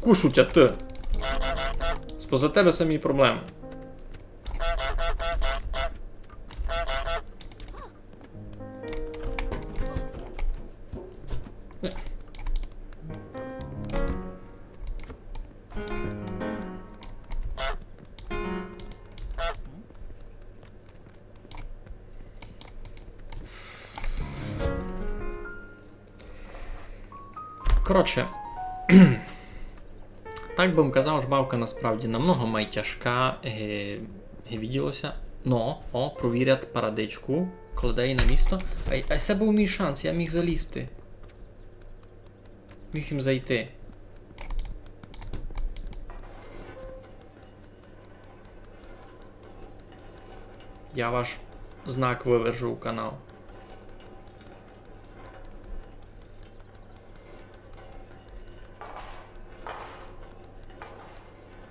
Кушу тя ты. Споза тебе самі проблемы. Коротше, так бы м казав, ож бавка насправді намного май тяжка, е, е, виділося. Но, о, провірят парадичку, кладе її на місто. Ай, ай, се быв мій шанс, я міг залізти. Міг їм зайти. Я ваш знак вывержу у канал.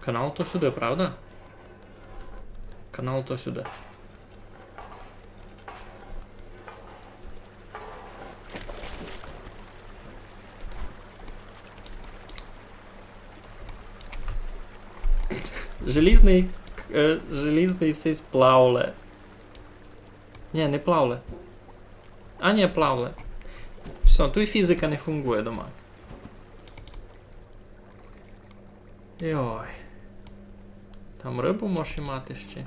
Канал то сюды, правда? Канал то сюды. Желізный, е, желізный сись плавле. Нї, не плавле. А, нї, плавле. Всьо, туй фізика не фунґує, домак. Йой. Там рыбу можеш мати ще.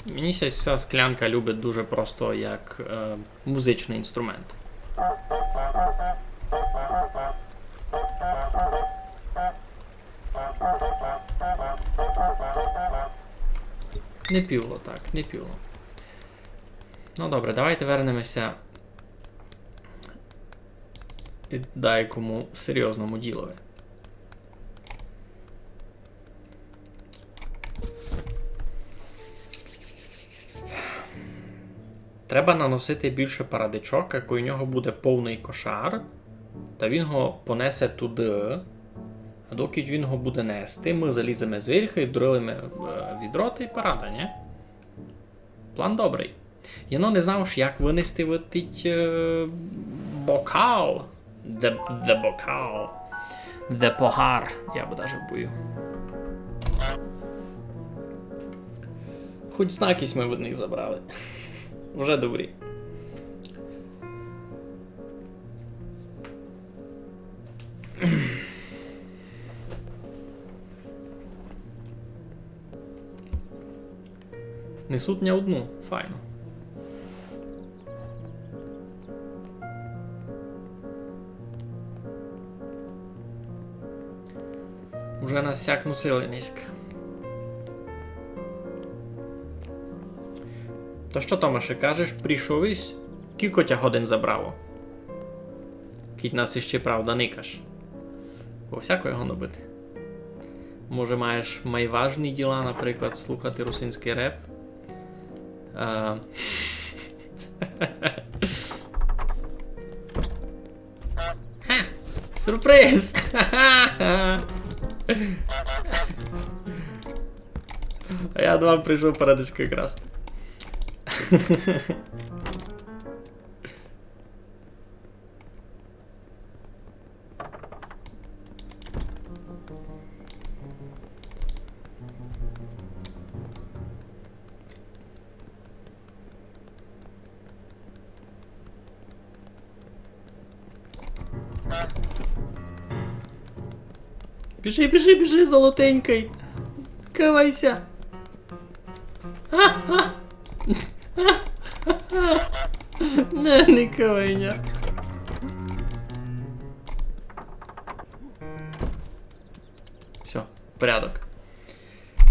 Мені ся ця склянка любить дуже просто як, е, музичный інструмент. Не піло так, не піло. Ну добре, давайте вернемеся к дайкому серйозному ділови. Треба наносити більше парадичок, як у нього буде повный кошар, та він го понесе туды. А доки він го буде нести, мы заліземе зверьху і дрилиме, е, відро та й парада, нї? План добрый. Я но не знав, ож як вынести вытить, е, бокал. Де, де бокал. Де погар, я бы даже бою. Хоть знак сьме від них забрали. Уже добрі. Несуть ня одну, файно. Уже нас сяк носили низько. Та што, Томаше, кажеш, прийшов ись? Кілько тя годин забрало? Кідь нас іщи, правда, никаш. Бо всяко його набити. Може, маєш май важні діла, наприклад, слухати русинськый реп? Е. Ха! Сюрприз! А я до вам прийшов парадичкы красти. Біжи, біжи, біжи, золотенькый. Кывай ся. А, а. Не, не кывай ня. Всьо, порядок.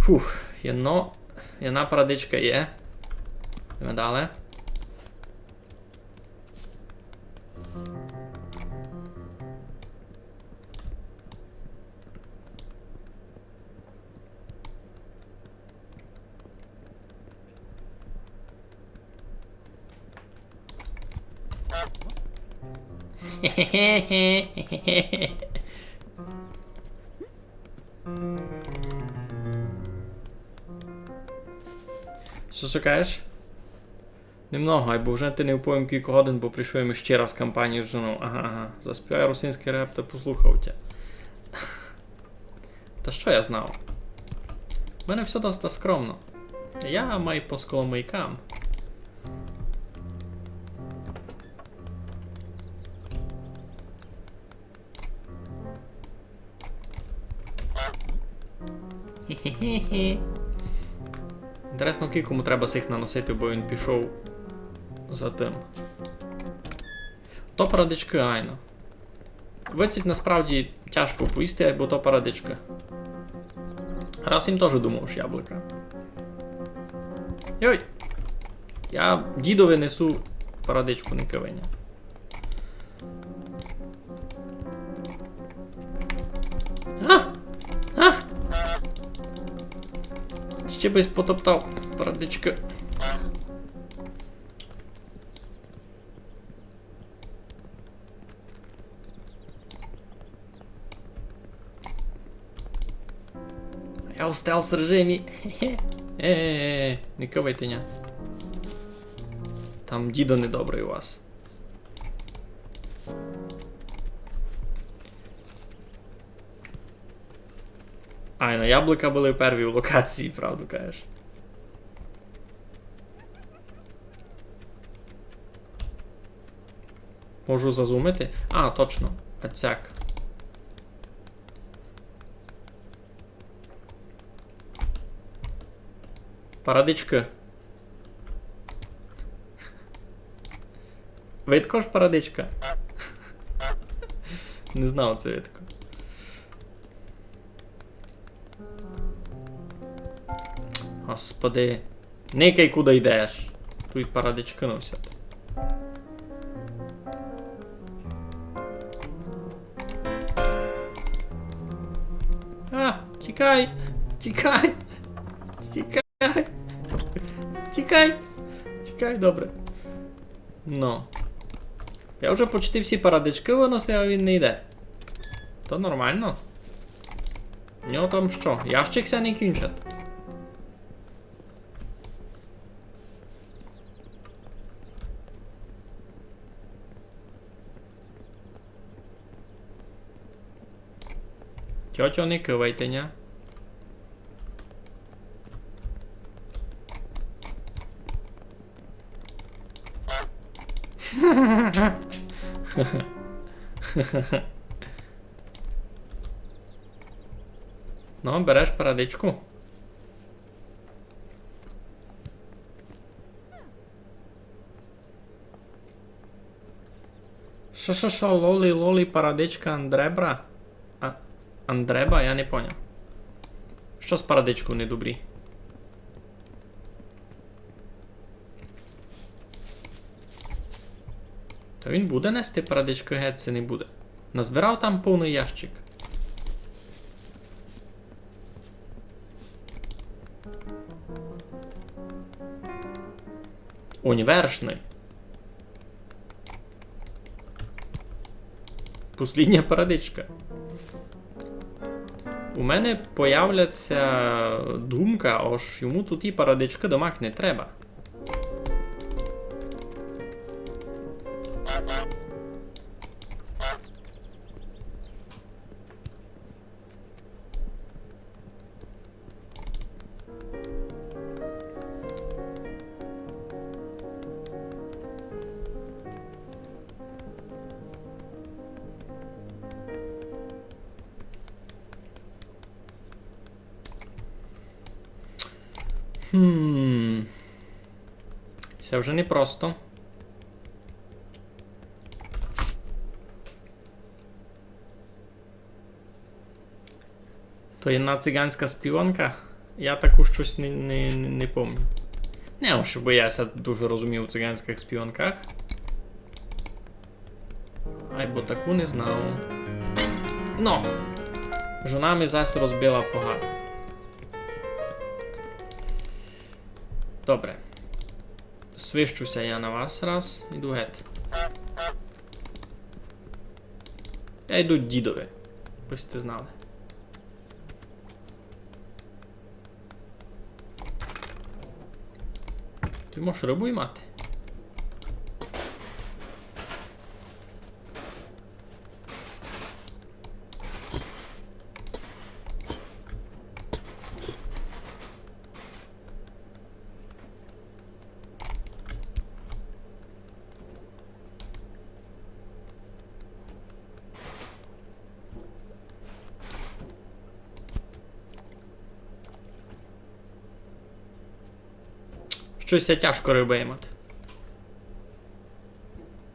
Фух, єдно, єдна парадичка є. Йдеме далі. Што шукаєш? Немного, айбо вже ти не вповім кілько годин, бо прийшов им ще раз кампанію знову. Ага, ага. Заспівай русинськый реп та послухав тя. Та што я знав? У мене всьо доста скромно. Я май по сколомыйкам. Хе-хе-хе-хе. Інтересно, кілько му треба сих наносити, бо він пішов за тым. То парадичкы, айно. Выдцить насправді тяжко поїсти, айбо то парадичкы. Раз им тоже думав, што яблука. Йой! Я дідови несу парадичку, не кывай ня. А! А! Ще бысь потоптав парадичкы. Я у стелс режимі. Хе-хе. Е-е-е, не кывайте ня. Там дідо недобрый у вас. Айно, яблука были перві в локації, правду кажеш. Можу зазумити? А, точно. Ацяк. Парадичкы. Видко ж парадичка? Не знав, ци видко. Господи. Никай, куды йдеш. Туй парадичкы носять. А, тікай! Тікай! Тікай! Тікай! Тікай, добре. Ну. Я вже почти всі парадичкы выносив, а він не йде. То нормално. У нього там што, ящик ся не кінчить? Тьотьо, не кывайте ня. Ну, береш парадичку. Шо, шо, шо, лолі, лолі, парадичка Андребра? А, Андреба? Я не поняв. Што з парадичков недобрі? Та він буде нести парадичкы, геть ци не буде. Назбирав там повный ящик. Універшный. Послідня парадичка. У мене появляться думка, ож йому туй і парадичкы домак не треба. Хм. Се вже не просто. То єдна циганська співанка? Я таку штось не, не, не, не помню. Не, ож бо я ся дуже розумію у циганськых співанках. Айбо таку не знав. Но! Жона ми зась розбила погар. Добре. Свищу ся я на вас раз. Іду гет. Я йду дідови. Бы сьте знали. Ты можеш рыбу імати? Штось ся тяжко рыбы імати.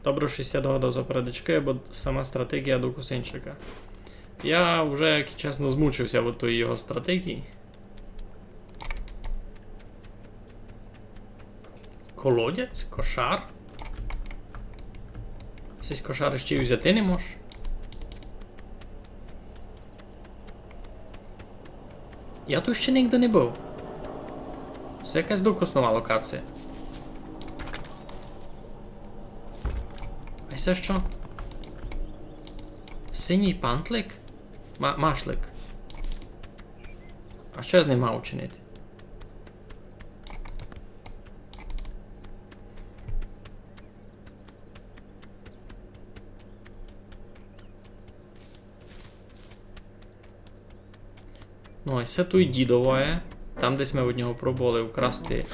Добре, што ся догадав за передачкы, бо сама стратегія до кусинчика. Я вже, як чесно, змучив ся од тої його стратегії. Колодязь? Кошар? Сись кошар іщи й взяти не мож. Я туй іщи нигде не быв. Се якась докус нова локація. А се што? Синій пантлик? Ма-, машлик. А што я з ним мав учинити? Ну, ось се туй дідовоє. Там десь мы од нього пробовали вкрасти.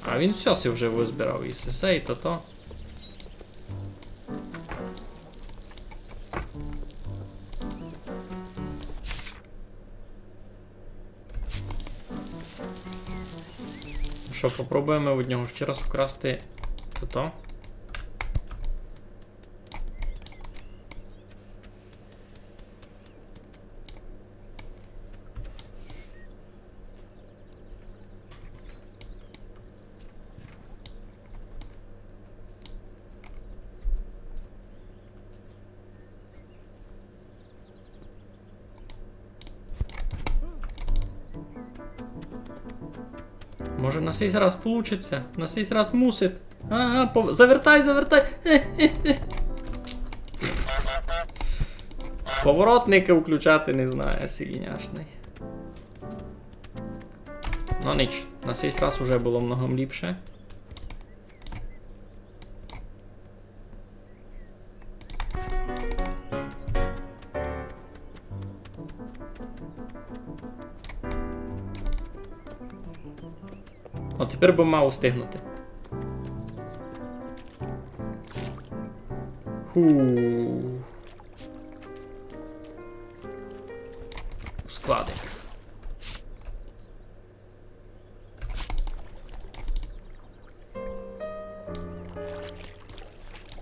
А він всьо си вже вызбирав. І сесе, і тото. Што, попробуєме од нього іщи раз украсти тото. Може, на сей раз получить ся? На сей раз мусить. А, а, пов-, завертай, завертай. Поворотники включати не знає, сиґіняшный. Ну, ніч, на сей раз уже было много ліпше. О, тепер бы мав устигнути. Ху. У складик.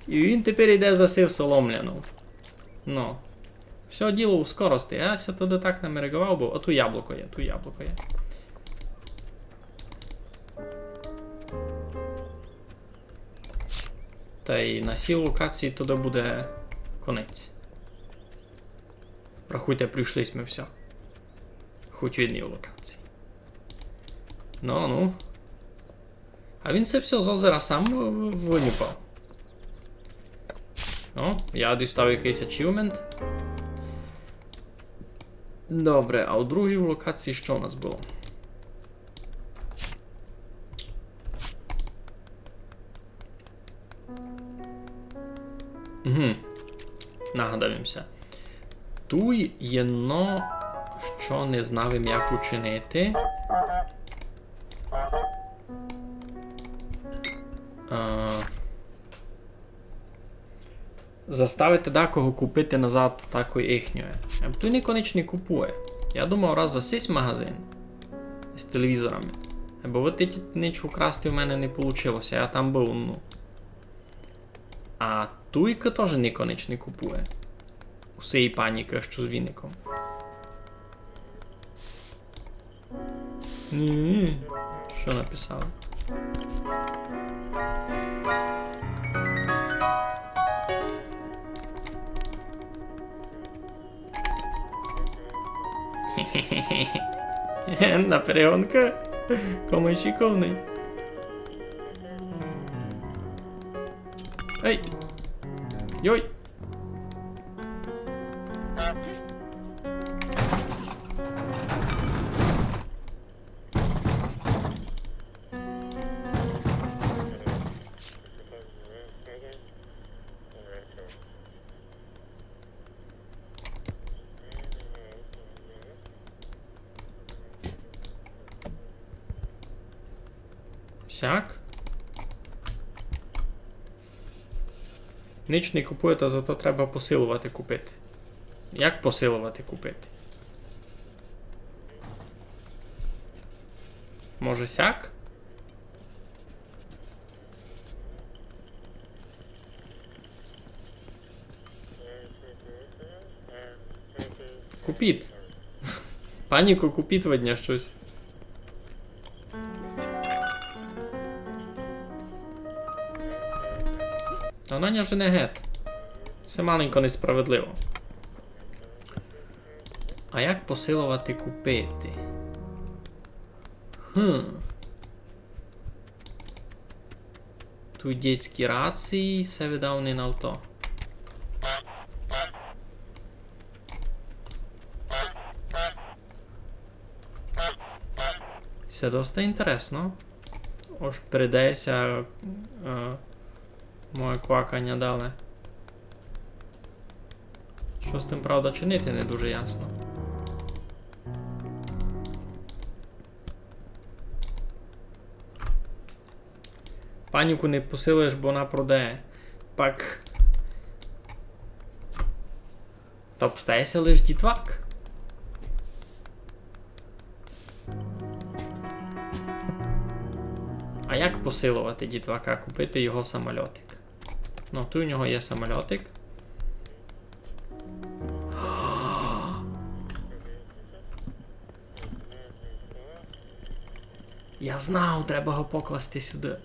І він тепер іде за сив соломляну. Ну. Всьо діло у скорости. Я ся туды так намериґовав быв. А ту яблуко є, ту яблуко є. Тай на сій локації туды буде конець. Рахуйте, пройшли сьме всьо. Хоть в одній локації. Ну, ну. А він се всьо з озера сам в-, в-, вынюпав. О, я дістав якыйсь ачівмент. Добре, а у другій локації што у нас было? Угу. Нагадав им ся. Туй єдно, што не знав им як учинити. А, заставити дакого купити назад такой їхньої. Е, туй нико нич не купує. Я думав, раз за сись магазин. з телевізорами. Бо от ті нич украсти в мене не получило ся, я там быв, ну. А туйка тоже нико нич не купує. У сеї панікы, што з віником. Ні, што написали? На перегонка. Комусь шиковный. Ей! Йой! Сяк? Нич не купує, та зато треба посиловати купити. Як посиловати купити? Може сяк? Купіт. Паніку купіт видня штось. Та она ня жене гет. Се маленько несправедливо. А як посиловати купити? Хм. Туй дєтські рації, се видав не на авто. Се доста інтересно. Ож передає ся, е, моє кваканя дале. Што з тым, правда, чинити, не дуже ясно. Паніку не посилуєш, бо она продає. Пак. Та обстає ся лиш дітвак. А як посиловати дітвака, купити його самольотик? Ну, туй у нього є самольотик. Я знав, треба го покласти сюды.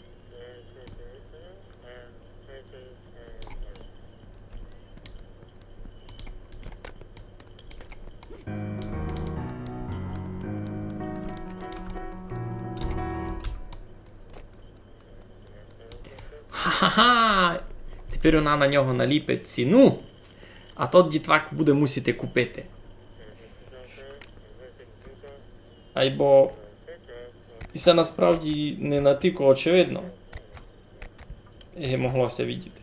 Ха-ха-ха! Тепер она на нього наліпить ціну, а тот дітвак буде мусити купити. Айбо і се насправді не натілько очевидно, як могло ся видіти.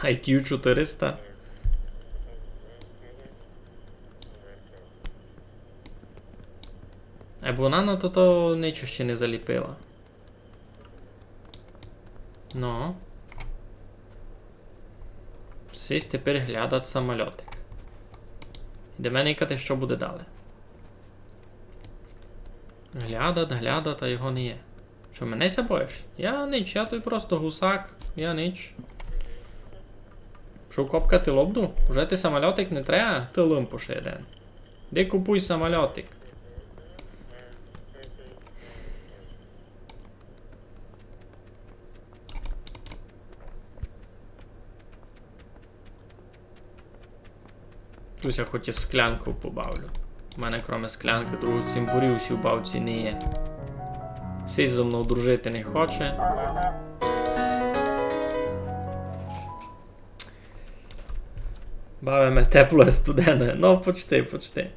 Ай кю чотириста. Айбо она на тото ничо ще не заліпила. Ну. Сись тепер глядат самольотик. Идеме никати, што буде дале. Глядат, глядат, а його не є. Што, мене ся боїш? Я нич, я туй просто гусак, я нич. Што, копкати лобду? Уже ти самольотик не треба? Ты лимпуш єден. Де купуй самольотик? Туй ся хоч із склянков побавлю. У мене, кроме склянкы, другого цімборів у сій бавці не є. Сись зо мнов дружити не хоче. Бавиме теплоє студеноє. Ну, почти, почти.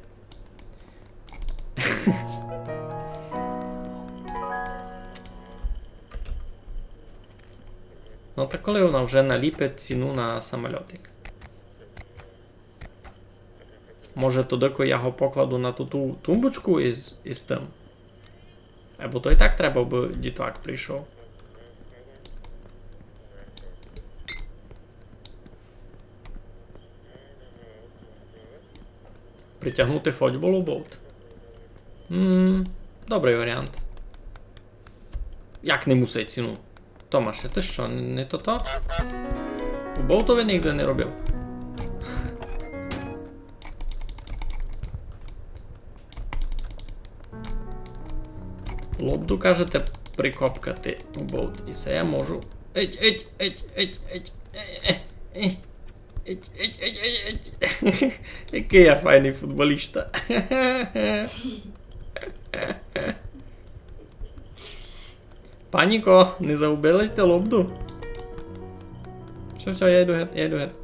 Ну, та коли она вже наліпить ціну на самольотик? Може, тогды, коли я го покладу на ту, ту тумбочку із, із тым? Е, бо то і так треба, аби дітвак прийшов. Притягнути фотбол у болт. М, добрый варіант. Як не мусить ціну? Томаше, ты што, не, не тото? У болтови нигде не робив. Лобду, кажете, прикопкати у болт. І се я можу. Еть, еть, еть, еть, еть, е, е, еть. Еть, еть, еть, еть, еть. Якый я файный футболіста. Паніко, не загубили сьте лобду? Всьо, всьо, я йду гет, я йду гет.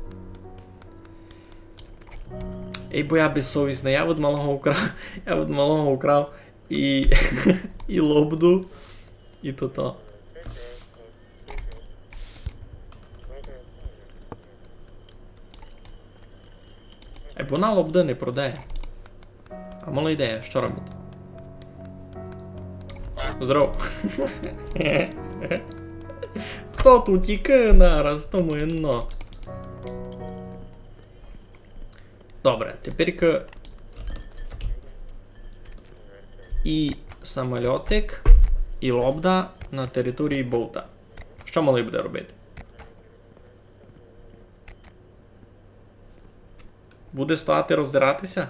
Ей, бо я безсовісный, я від малого украв, я від малого украв і, і лобду, і тото. Е, бо она лобды не продає. А молодець, што робить? Здоров. Хто тут тікає нараз, тому єдно. Добре, тепер і самольотик, і лобда на території болта. Што малый буде робити? Буде стояти роздиратися?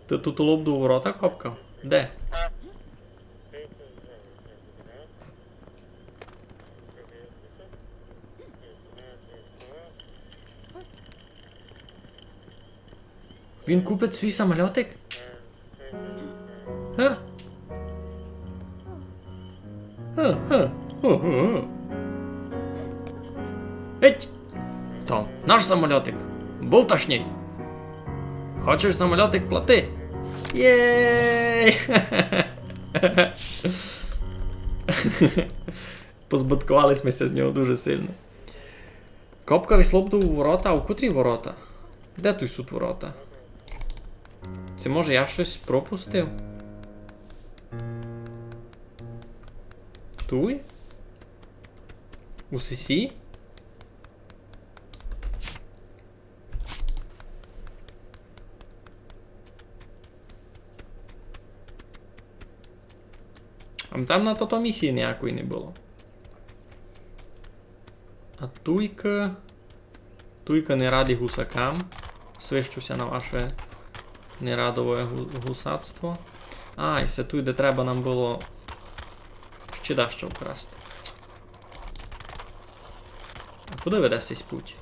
Ты тут лобду у ворота копкав? Де? Він купить свій самольотик? Га? Га, га. Гу, гу, гу. Еть! То наш самольотик. Болташній. Хочеш самольотик, плати. Єй! Позбытковали сьме ся з нього дуже сильно. Копкав єсь лобду у ворота, а у котрі ворота? Де туй суть ворота? Се, може, я штось пропустив? Туй? У сесі? А там на тото місії ниякої не было. А туйка. Туйка не радый гусакам. Свищу ся на ваше нерадове гу-, гусацтво. А, і се туй, де треба нам было ще дашто вкрасти. А куды веде сись путь?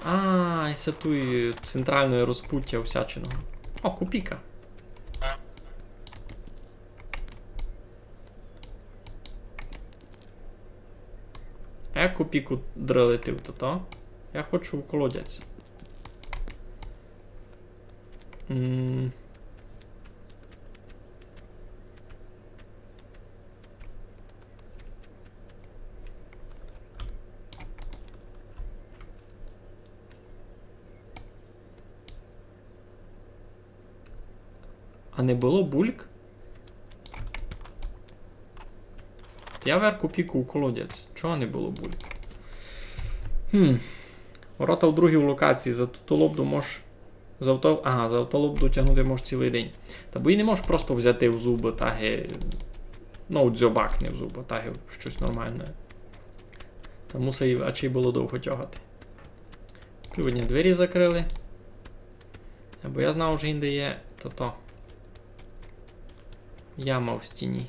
А, і се туй централноє розпуття усячиного. О, копійка. А як копійку дрелити в тото? Я хочу в колодязь. М. А не было бульк? Я вер копійку у колодязь. Чого не было бульк? Хм. Ворота у другій локації. За ту лобду мож, за авто, ага, за авто лобду тягнути мож цілый день. Та бо її не мож просто взяти в зубы, та ги, ну, у дзьобак, не в зубы, та ги штось нормалне. Та мусить, а чи было довго тягати. Сьогодні двері закрыли. Бо я знав, што інде є тото. Яма в стіні.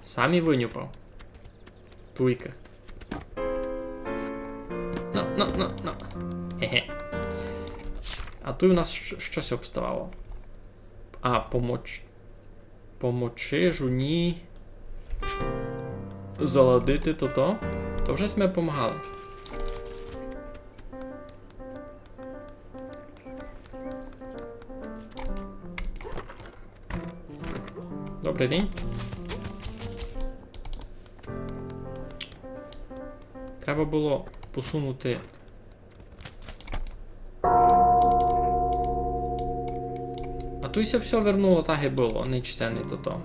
Сам і вынюпав. Туйка. На, на, на, на. Ге-ге. А туй у нас щ-, штось обставало. А, помоч-, помочи жуні заладити тото. То вже сьме помагали. Добрый день. Треба было посунути. Туй ся всьо вернуло так, як было, нич ся не тото.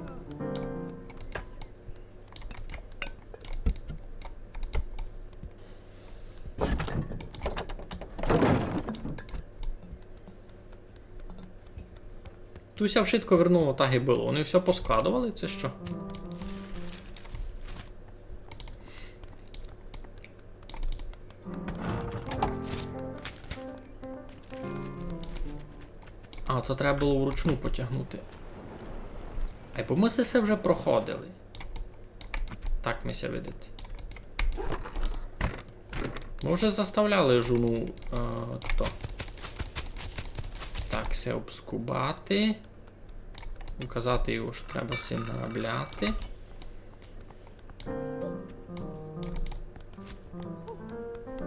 Туй ся вшытко вернуло так, як было. Они всьо поскладовали, ци што? А, то треба было вручну потягнути. Ай, бо мы се вже проходили. Так ми ся видить. Мы вже заставляли жону, е, хто? Так, се обскубати. Указати йому, што треба сим наробляти.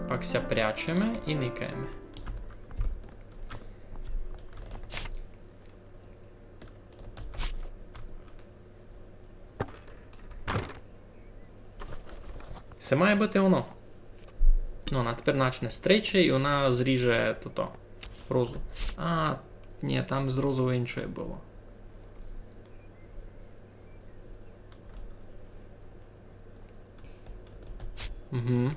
Пак ся прячеме і никаєме. Се має быти оно. Ну, она тепер начне стричи і она зріже тото. Розу. А, нї, там з розою инше было. Угу.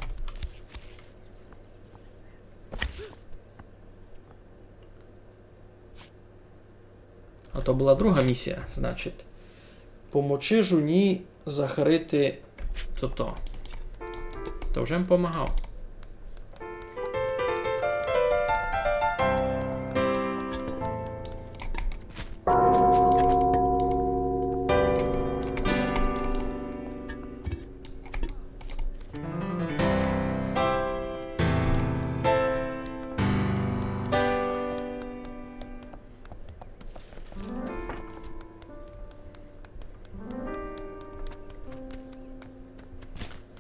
А то была друга місія, значить. Помочи жуні захарити тото. То вже им помагав.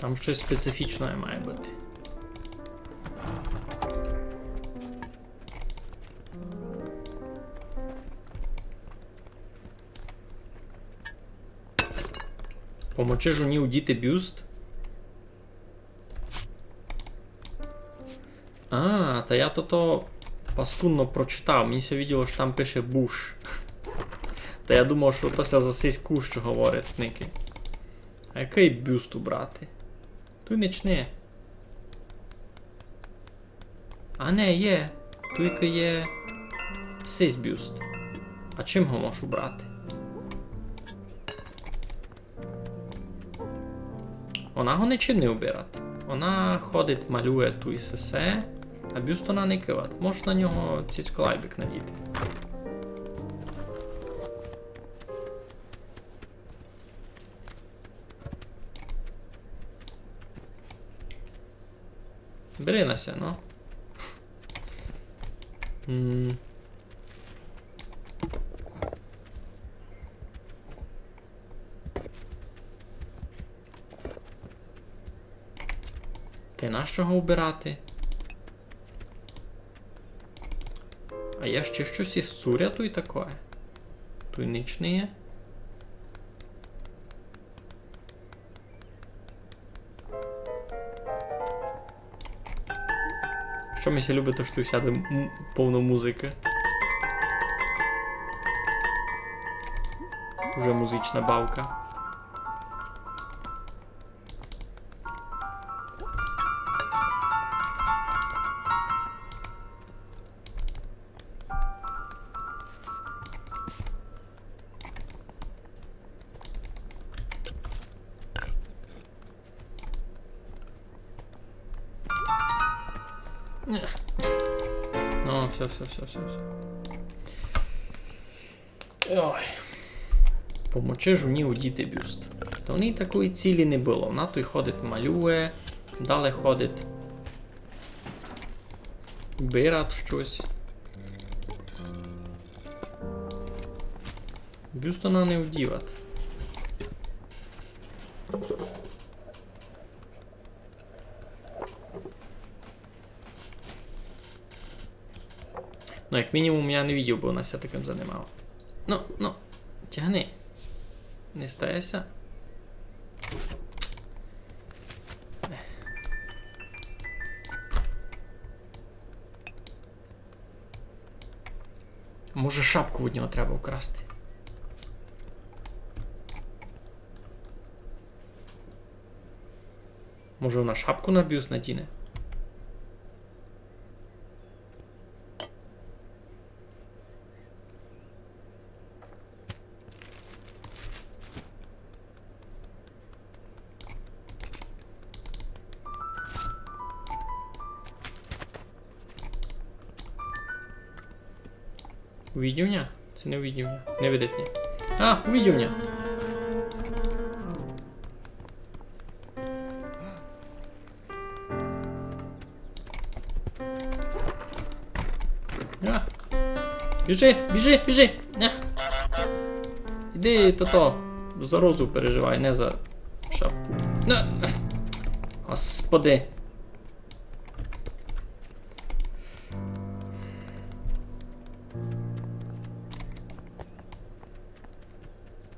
Там штось специфічне має быти. Помочи жоні удіти бюст. А, та я тото паскудно прочитав. Мені ся виділо, што там пише Буш. Та я думав, што то ся за сись кущ говорить, никай. А якый бюст убрати? Туй нич не є. А не, є. Туйка є сись бюст. А чим го можу убрати? Она го ничим не убират. Она ходить, малює туй сесе, а бюст она не кыват. Можеш на нього цицьколайбик надіти. Бери на ся, ну. М. Та й нащо го убирати? А є ще штось із цуря туй такоє? Туй нич не є. Што ми ся любить, то што всяды м-, повно музыкы. Дуже музична бавка. О, всьо, всьо, всьо, всьо, всьо. Ой. Помочи жоні удіти бюст. Та в неї такої цілі не было. Она туй ходить, малює, далі ходить, убират штось. Бюст она не удіват. Ну, як мінімум, я не видів, бы она ся такым занимала. Ну, ну, тягни. Не стає ся. Може, шапку од нього треба вкрасти? Може, вона шапку на бюст надіне? Увидів ня? Се не увидів ня. Не видить ня. А, увидів ня. А. Біжи, біжи, біжи. А. Іди, тото. За розу переживай, не за шапку. На. Господи.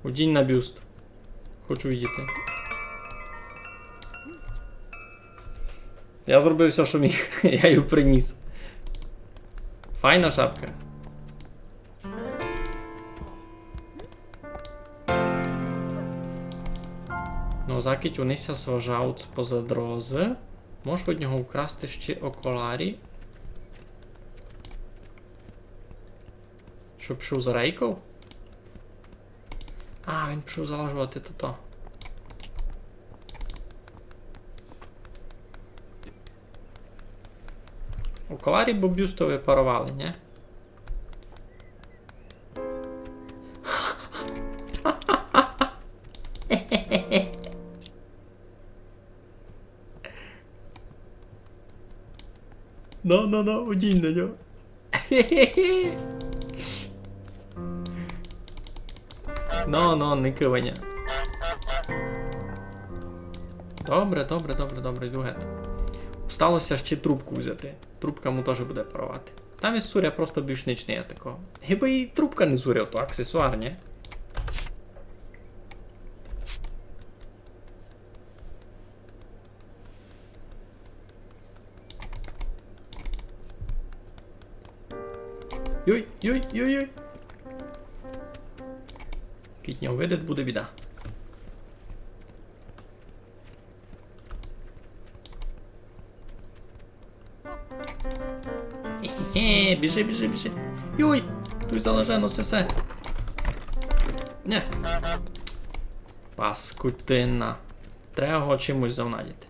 Одінь на бюст. Хочу видіти. Я зробив всьо, што міг. Я її приніс. Файна шапка. Но, закіть они ся сважають споза дорозы, мож од нього вкрасти ще окулярі. Што, пішов за рейков? А, він пішов залажовати тото. Окулярі бы бюсту выпаровали, нї? Но, но, но, одінь на нього. Но, но, не кывай ня. Добре, добре, добре, добре, йду гет. Осталося ще трубку взяти. Трубка му тоже буде паровати. Там із суря просто більш нич не є такого. Хіба і трубка не суря, то аксесуар, нї? Йой, йой, йой, йой. Кідь ня увидить, буде біда. Хе-хе-хе, біжи, біжи, біжи. Йой, туй залежено все, все. Не. Паскудина. Треба го чимось завнадити.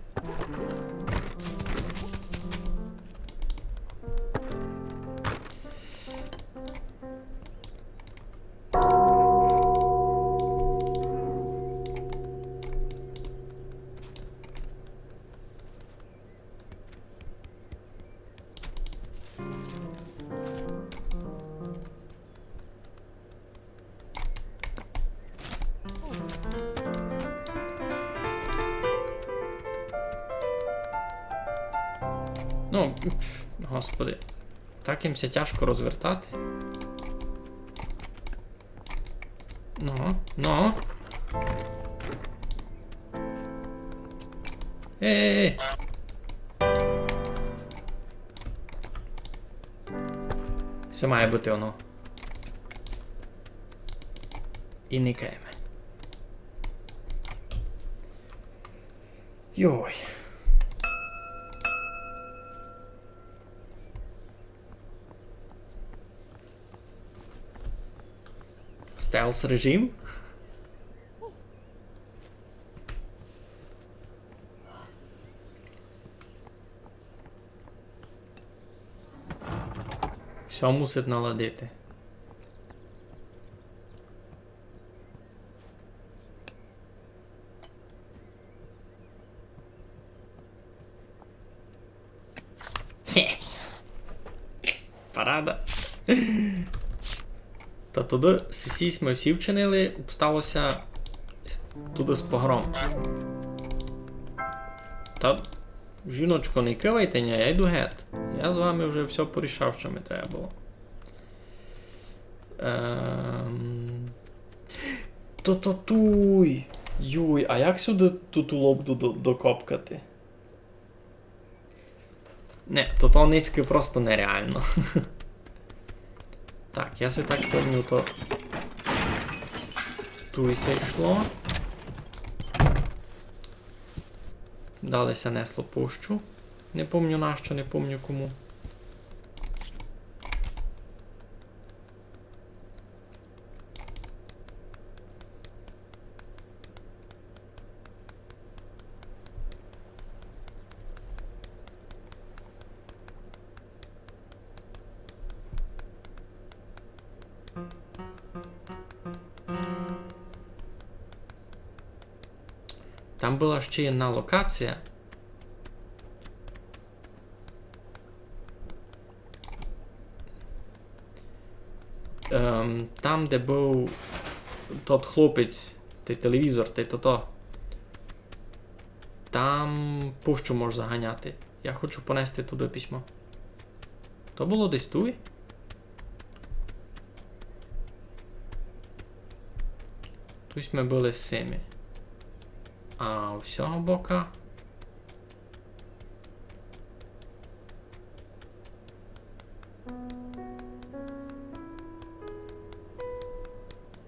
Ну, господи, так їм ся тяжко розвертати. Ну, ну. Ей, ей, ей. Се має быти оно. І никаєме. Йой. Стелс режим. Всьо мусить наладити. Хе. Парада. Та туды сисі сьме всі вчинили, обстало ся с-, туды з погром. Та, жіночко, не кывайте ня, я йду гет. Я з вами вже всьо порішав, што ми треба было. Ем, то, то туй. Юй, а як сюды ту, ту лобду до-, докопкати? Не, то, то низько просто нереално. Так, я си так помню, то туй се йшло. Далі ся несло пущу. Не помню нащо, не помню кому. Там была ще єдна локація. Ем, там, де быв тот хлопець, тот телевізор, тот тото. Там пущу можеш заганяти. Я хочу понести туды письмо. То было десь туй? Туй сьме были з сими. А у сього бока?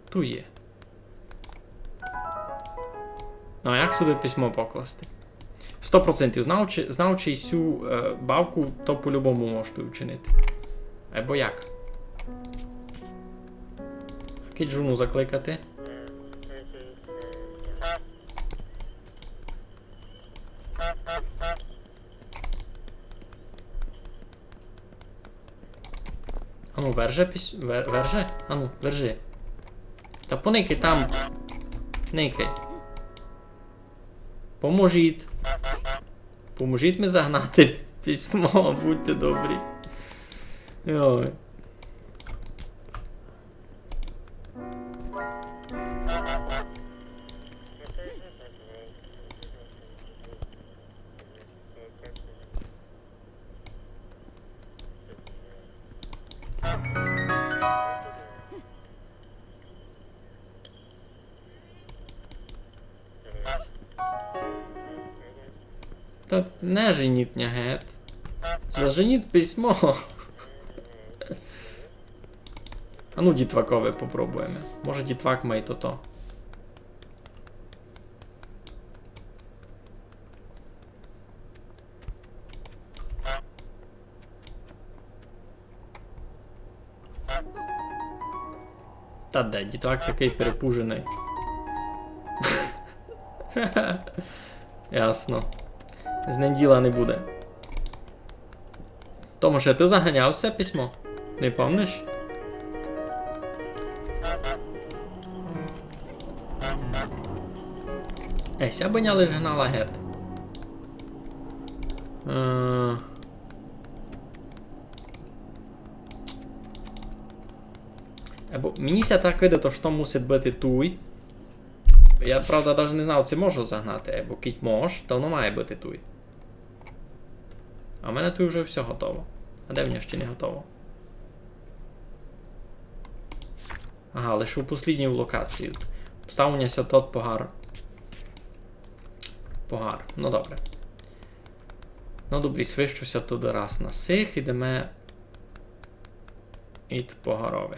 Туй є. Ну, а як сюды письмо покласти? Сто процентів. Знаючи, знаючи сю, е, бавку, то по-любому можеш туй вчинити. Айбо як? Кидь жону закликати. Ану, верже піс-, вер-, верже? Ану, вержи. Та поникай там. Никай. Поможіть. Поможіть ми загнати письмо, будьте добрі. Йой. Та не женіть ня гет. Заженіть письмо. А ну, дітвакове попробуєме. Може, дітвак має тото. Та де, дітвак такый перепуженый. Ясно. З ним діла не буде. Томаше, ты заганяв се письмо? Не помниш? Е, ся бы ня лиш гнала гет. Е, Е, бо мені ся так видить, што мусить быти туй. Я, правда, даже не знав, ци можу загнати, е, бо кідь мож, то воно має быти туй. А в мене туй уже всьо готово. А де в нього ще не готово? Ага, лише у послідню локацію. Став у ня ся тот погар. Погар. Ну добре. Ну добрі, свищу ся туды раз на сих, ідеме ид погарови.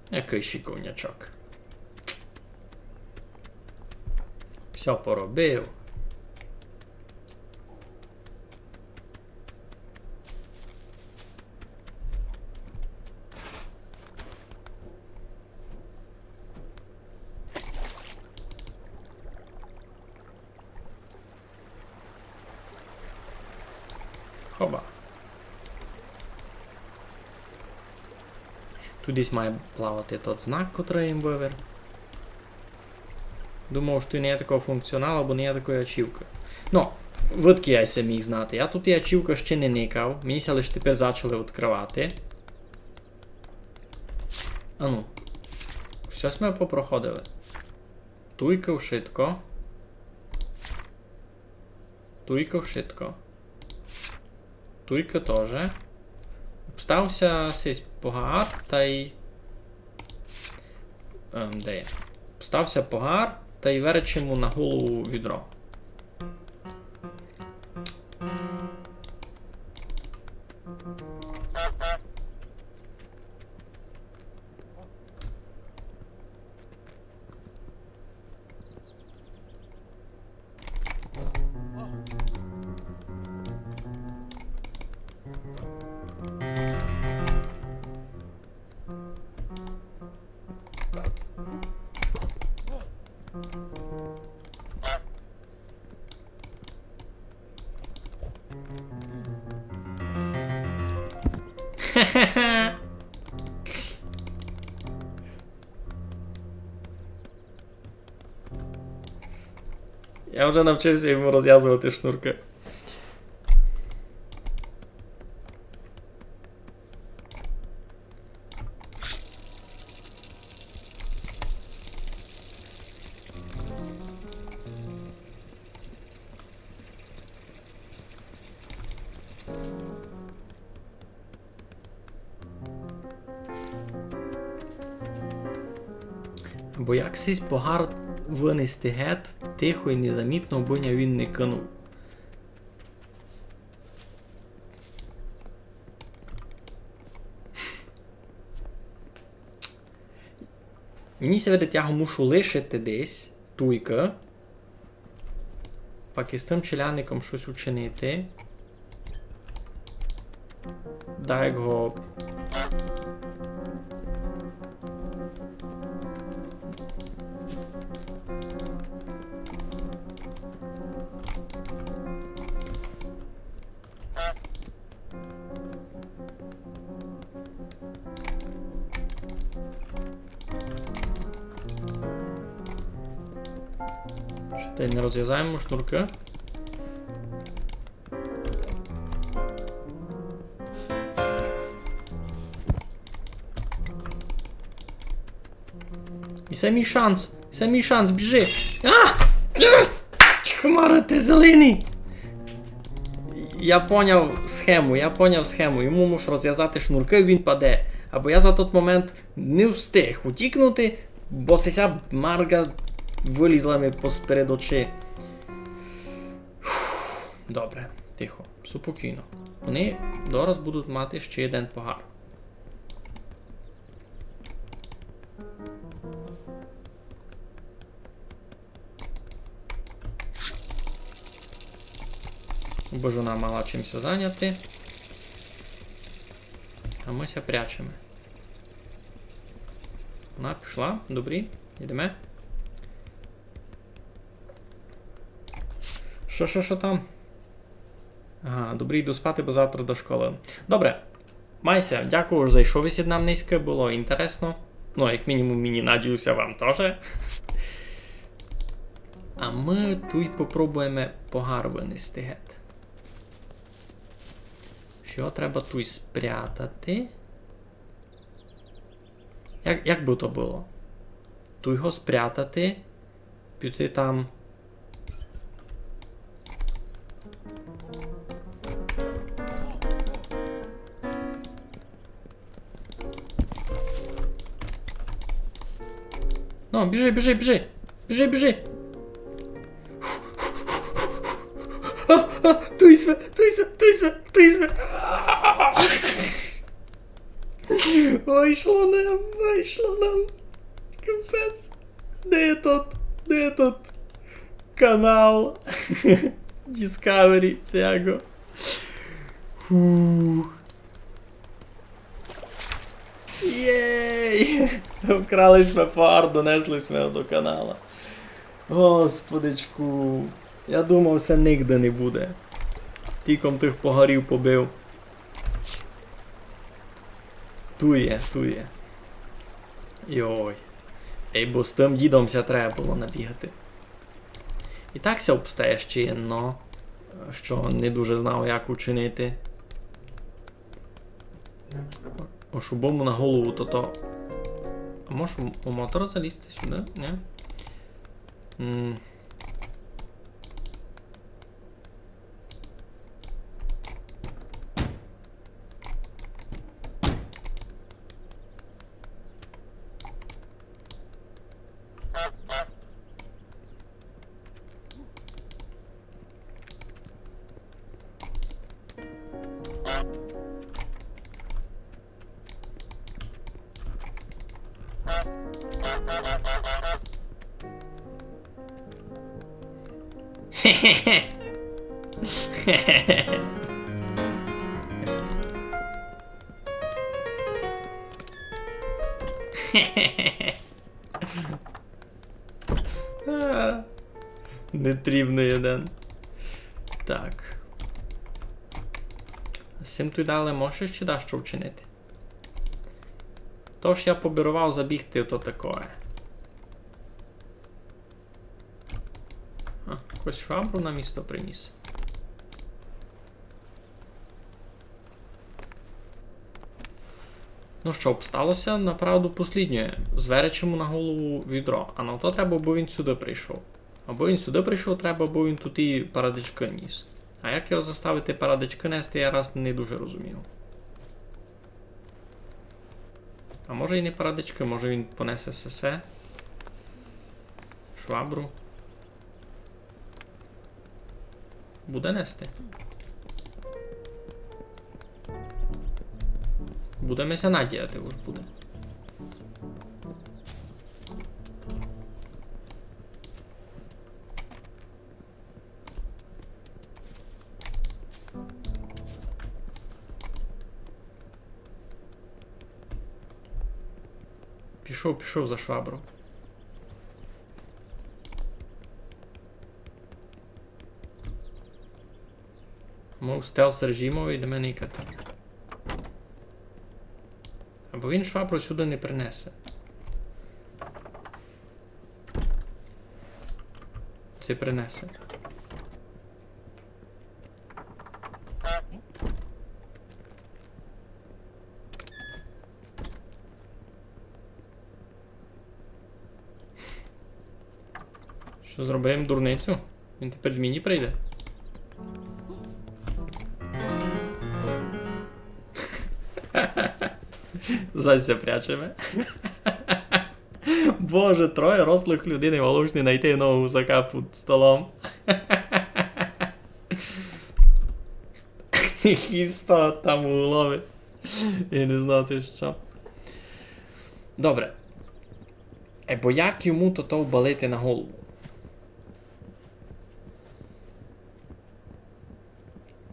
Якый шиковнячок. Всьо поробив. Хоба. Туй десь має плавати тот знак, котрый їм вывер. Думав, што туй не є такого функціоналу, бо не є такої ачівкы. Но, выдкы я ся міг знати. Я туй і ачівкы ще не никав. Мені ся лиш тепер зачали відкрывати. Ану. Всьо сьме попроходили. Туйка вшытко. Туйка вшытко. Туйка тоже. Обстав ся сись погар, тай, ем, де є? Обстав ся погар, Тай веречи му на голову відро. Я вже навчив ся йому розвязовати шнуркы. Бо як сись погар вынести гет тихо й незамітно, обы ня він не кинув? Мені ся видить, я го мушу лишити десь туйка. Пак із тым челядником штось учинити. Дай го. Што, тай не розвязаєме шнуркы? І се мій шанс. І се мій шанс, біжи. А! Хмара, ты зеленый! Я поняв схему, я поняв схему. Йому мушу розвязати шнуркы, він паде. Або я за тот момент не встиг утікнути, бо сися марґа вылізла ми посперед очей. Фух, добре, тихо, супокійно. Они дораз будуть мати ще єден погар. Бо ж она мала чим ся заняти. А мы ся прячеме. Она пішла, добрі, йдеме. Што, што, што там? Ага, добрі, йду спати, бо завтра до школы. Добре. Май ся, дякую, ож зайшов єсь ид нам нынька, было інтересно. Ну, як мінімум, мені, надію ся, вам тоже. А мы туй попробуєме погар вынести гет. Што його треба туй спрятати? Як, як бы то было? Туй го спрятати, піти там. Ну, біжи, біжи, біжи! Біжи, біжи! А, а, туй сме, туй сме, туй сме, туй сме! Ой, што нам, ой, што нам. Капець. Де тот? Де тот канал? Discovery, ци як го. Фух. Єй! Вкрали сьме погар, донесли сьме го до канала. Господичку. Я думав, се нигде не буде. Тілько м тых погарів побив. Туй є, туй є. Йой. Ей, бо з тым дідом ся треба было набігати. І так ся обстає ще єдно, што не дуже знав, як учинити. Ож убому на голову то то. А може у, у мотор залізти сюды? Ні? М. Нетрібный єден. Так. З сим туй далі може ще дашто вчинити. Тож я побірував забігти, то такоє. А, якусь швабру на місто приніс. Ну што, обстало ся направду послїднє. Звереч му на голову відро. А на то треба, абы він сюды прийшов. Абы він сюды прийшов, треба, абы він туй і парадичкы ніс. А як його заставити парадичкы нести, я раз не дуже розумію. А може і не парадичкы, може він понесе сесе. Швабру. Буде нести. Будеме ся надіяти, уж буде. Пішов, пішов за швабру. Мов стелс режимови, йдеме никати. Або він швабру сюды не принесе. Ци принесе. Што, зробив їм дурницю? Він тепер мені прийде? Зась запрячеме. Боже, троє рослых людей не можуть найти нового гусака під столом. Якийсь там у голові. Я не знаю, ти што. Добре. Е, бо як йому то, то вбалити на голову?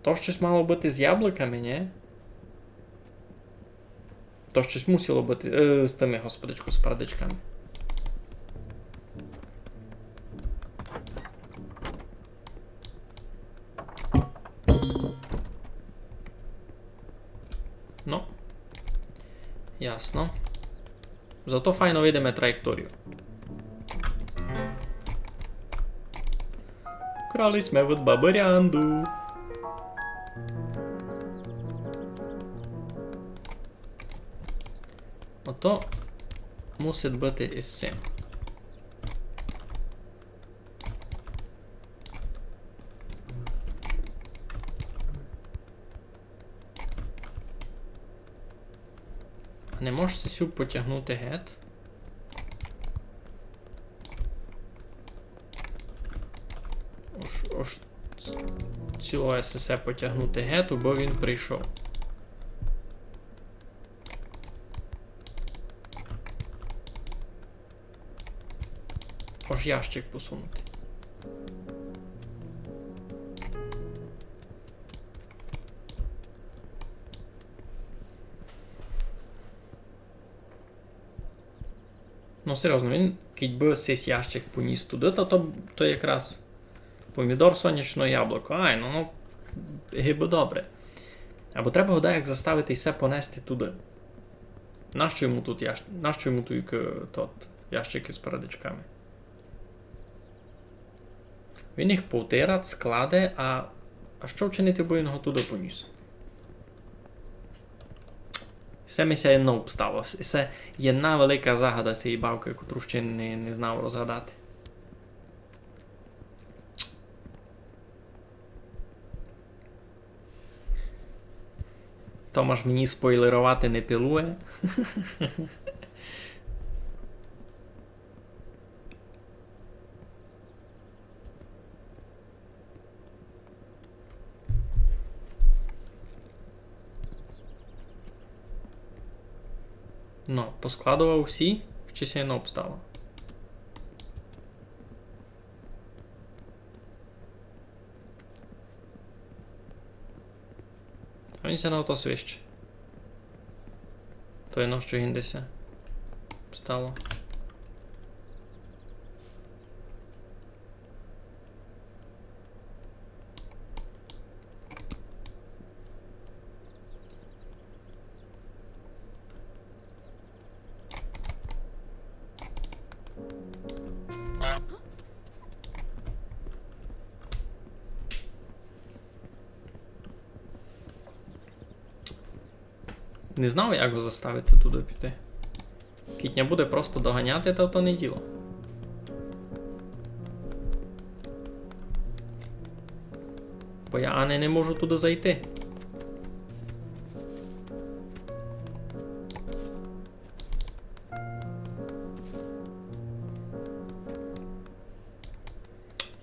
То штось мало быти з яблуками, нї? То штось мусило быти, е, з тыми, господичку, з парадичками. Ну. Ясно. Зато файно видиме траєкторію. Украли сьме від бабы Рянду. Ото мусить быти із сим. А не можеш сю потягнути гет? Ож, ож ц-, цілоє сесе потягнути гет, бо він прийшов. Ож ящик посунути. Ну, серйозно, він, кідь бы сись ящик поніс туды, то, то, то якраз помідор, сонячне яблуко. Ай, ну, ну, гибы добре. Або треба го даяк заставити і се понести туды. Нащо йому тут ящ-, нащо йому туй, е, тот ящик із парадичками? Він їх повтират, складе, а, а што вчинити, бо він го туды поніс? Се ми ся єдно обстало. С-, се єдна велика загада сеї бавкы, котру ще не, не знав розгадати. Томаш мені спойлеровати не пилує. Ну, поскладовав усі, ще ся не обстало. Ся на ото свище. То є, но, што гинде ся стало. Не знав, як го заставити туды піти. Кідь ня буде просто доганяти, та то не діло. Бо я ани не можу туды зайти.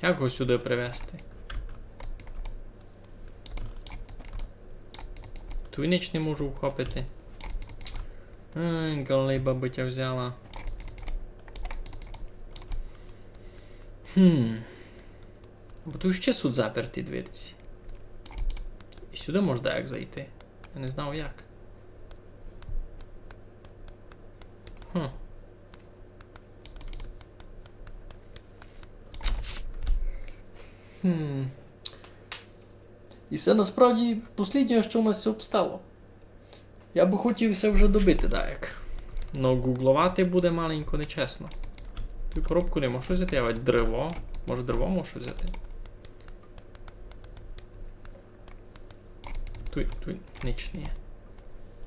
Як го сюды привести? Туй нич не можу вхопити. Ай, галиба бы тя взяла. Хм. Бо туй ще суть заперті дверці. І сюды мож даяк зайти. Я не знав як. Хм. Хм. І се насправді посліднє, што у нас ся обстало. Я бы хотів се вже добити, даяк. Но ґуґловати буде маленько нечесно. Ту коробку не можу взяти, а от древо. Може, древо можу взяти? Туй, туй нич не є.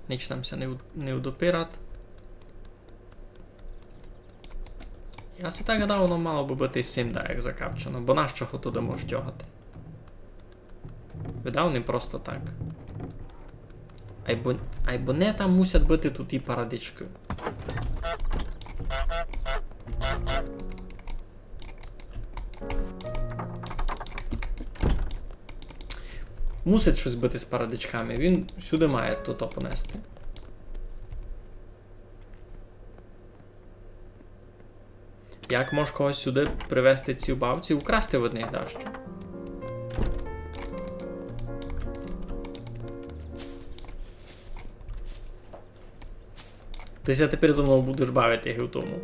Нич нам ся не уд-, не удопират. Я си так гадав, воно мало бы быти сим даяк закапчено, бо нащо го туды мож тягати? Видав, не просто так. Айбо, айбо не там мусять быти туй і парадичкы. Мусить штось быти з парадичками. Він сюды має то, то понести. Як мож когось сюды привести ці бавці, украсти від них дашто? Ты ся тепер зо мнов будеш бавити ги в тому.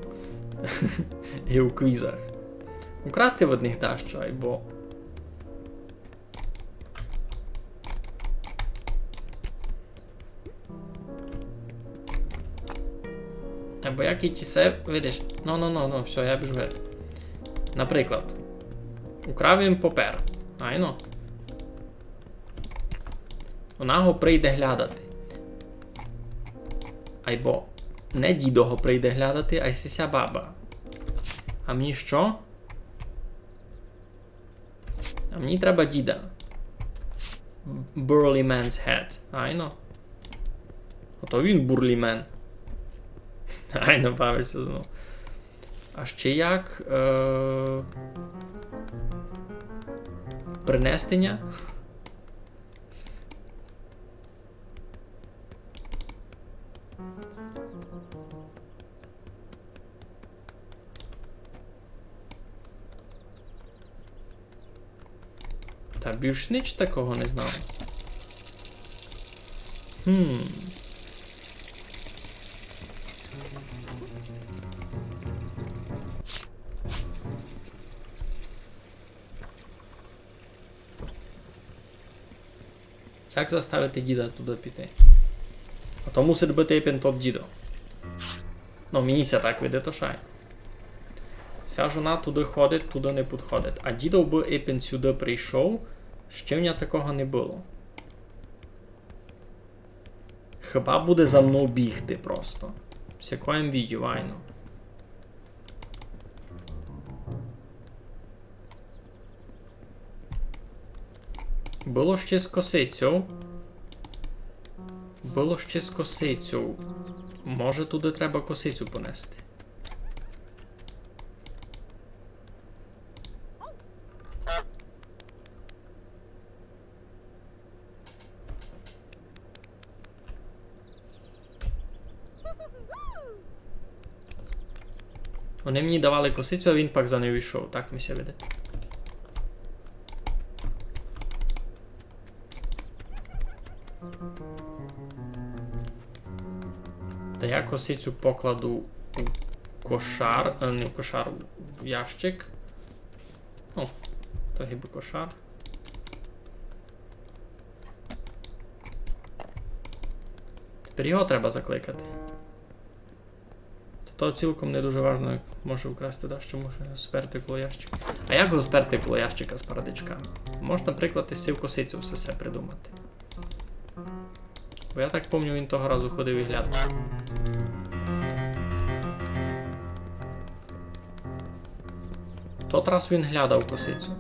Ги у квізах. Украсти від них дашто, айбо. Айбо як і ті се, видиш. Но, но, но, но, всьо, я біжу геть. Наприклад, украв им папер. Айно. Она го прийде глядати. Айбо не дідо го прийде глядати, ай сися баба. А мені што? А мені треба діда. Burly man's head. Айно. Ото він бурлімен. Айно, бавиш ся знов. А ще як, е, принести ня? Та більш нич такого не знав. Хм. Як заставити діда туды піти? А то мусить быти епен тот дідо. Но, мені ся так видить, то шай. Ся жона туды ходить, туды не підходить. А дідо бы епен сюды прийшов, ще в ня такого не было. Хіба буде за мнов бігти просто. Всякоє м видів, айно. Было ще з косицьов. Было ще з косицьов. Може, туды треба косицю понести. Они мені давали косицю, а він пак за нею йшов, так ми ся видить. Косицю покладу у кошар, е, не в кошар, у ящик. О, то гибы кошар. Тепер його треба закликати. Та то цілком не дуже важно, як може украсти дашто, може сперти коло ящика. А як го сперти коло ящика з парадичками? Можна, наприклад, із сив косицю все се придумати. Бо я так помню, він того разу ходив і глядав. Тот раз він глядав косицю.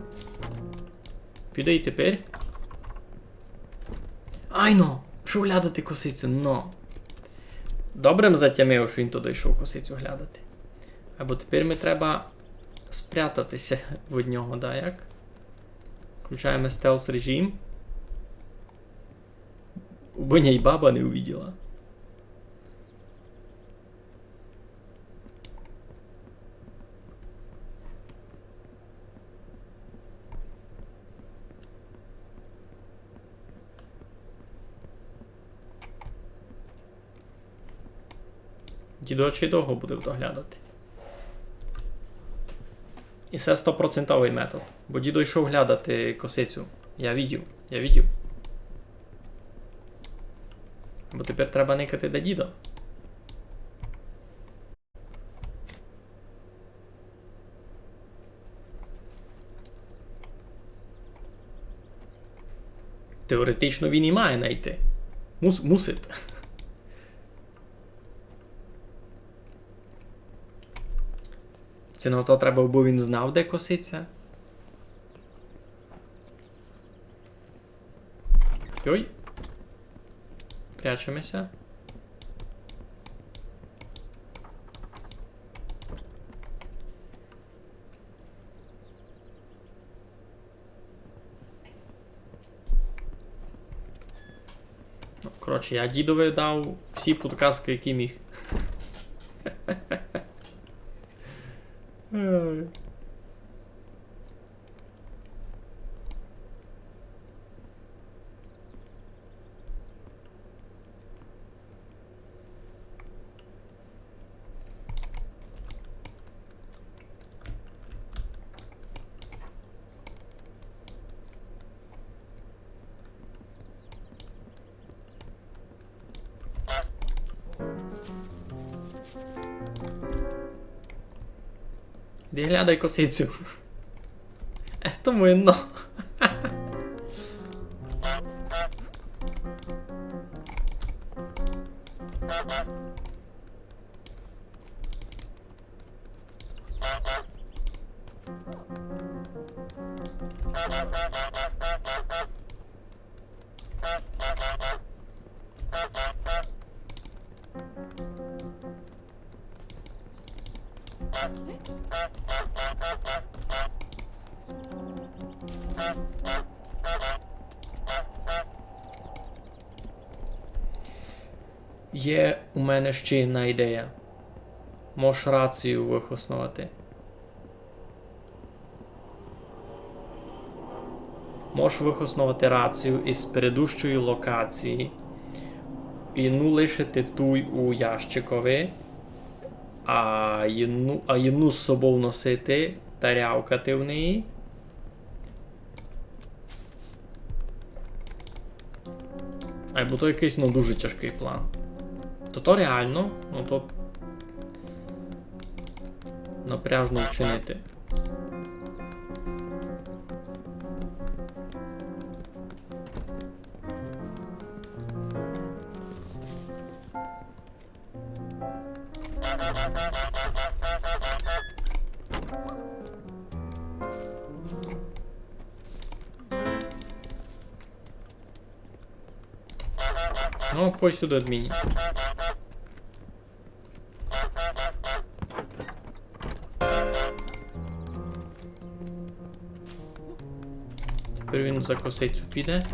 Піде й тепер. Айно! Пішов глядати косицю, но. Добре м затямив, што він туды йшов косицю глядати. Айбо тепер ми треба спрятати ся від нього, да, як? Включаєме стелс режим. Убы ня й баба не увиділа. Дідо ще й довго буде доглядати. І се стопроцентовый метод. Бо дідо йшов глядати косицю. Я видів, я видів. Бо тепер треба никати, де дідо. Теоретично він і має найти. Мус-, мусить. Се на то треба, абы він знав, де косиця. Йой. Прячеме ся. Ну, коротше, я дідови дав всі підказкы, які міг. Ой. Іди глядай косицю. Е, то видно. Є у мене ще одна ідея. Мож рацію выхосновати. Мож выхосновати рацію із предыдущої локації. Єдну лишити туй у ящикови, а єдну, а єдну з собов носити та рявкати в неї. Айбо то якыйсь, ну, дуже тяжкый план. То то реално, ну то напряжно вчинити. Ну, пой сюды, адмін. Тепер він за косицю піде.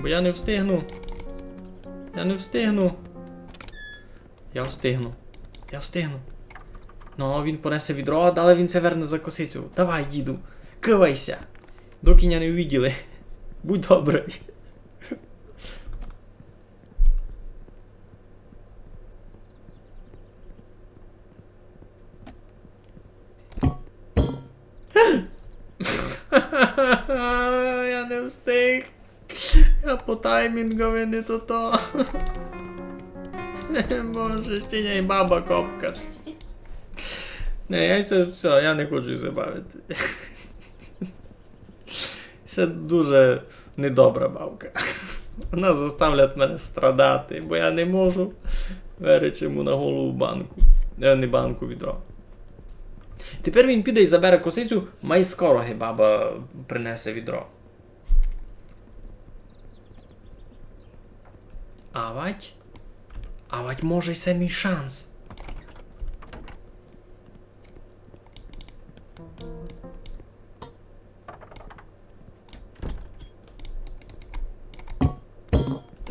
Бо я не встигну. Я не встигну. Я встигну. Я встигну. Ну, він понесе відро, а далі він ся верне за косицю. Давай, діду, кывай ся. Докы ня не увиділи. Будь добрый. таймінґови, не то то. Боже, ще й баба копка. Не, я се, всьо, я не хочу ся бавити. Се дуже недобра бавка. Вона заставлять мене страдати, бо я не можу, веречи му на голову банку. Е, не банку, відро. Тепер він піде і забере косицю, май скоро ги баба принесе відро. Авадь? Авадь, може, се мій шанс.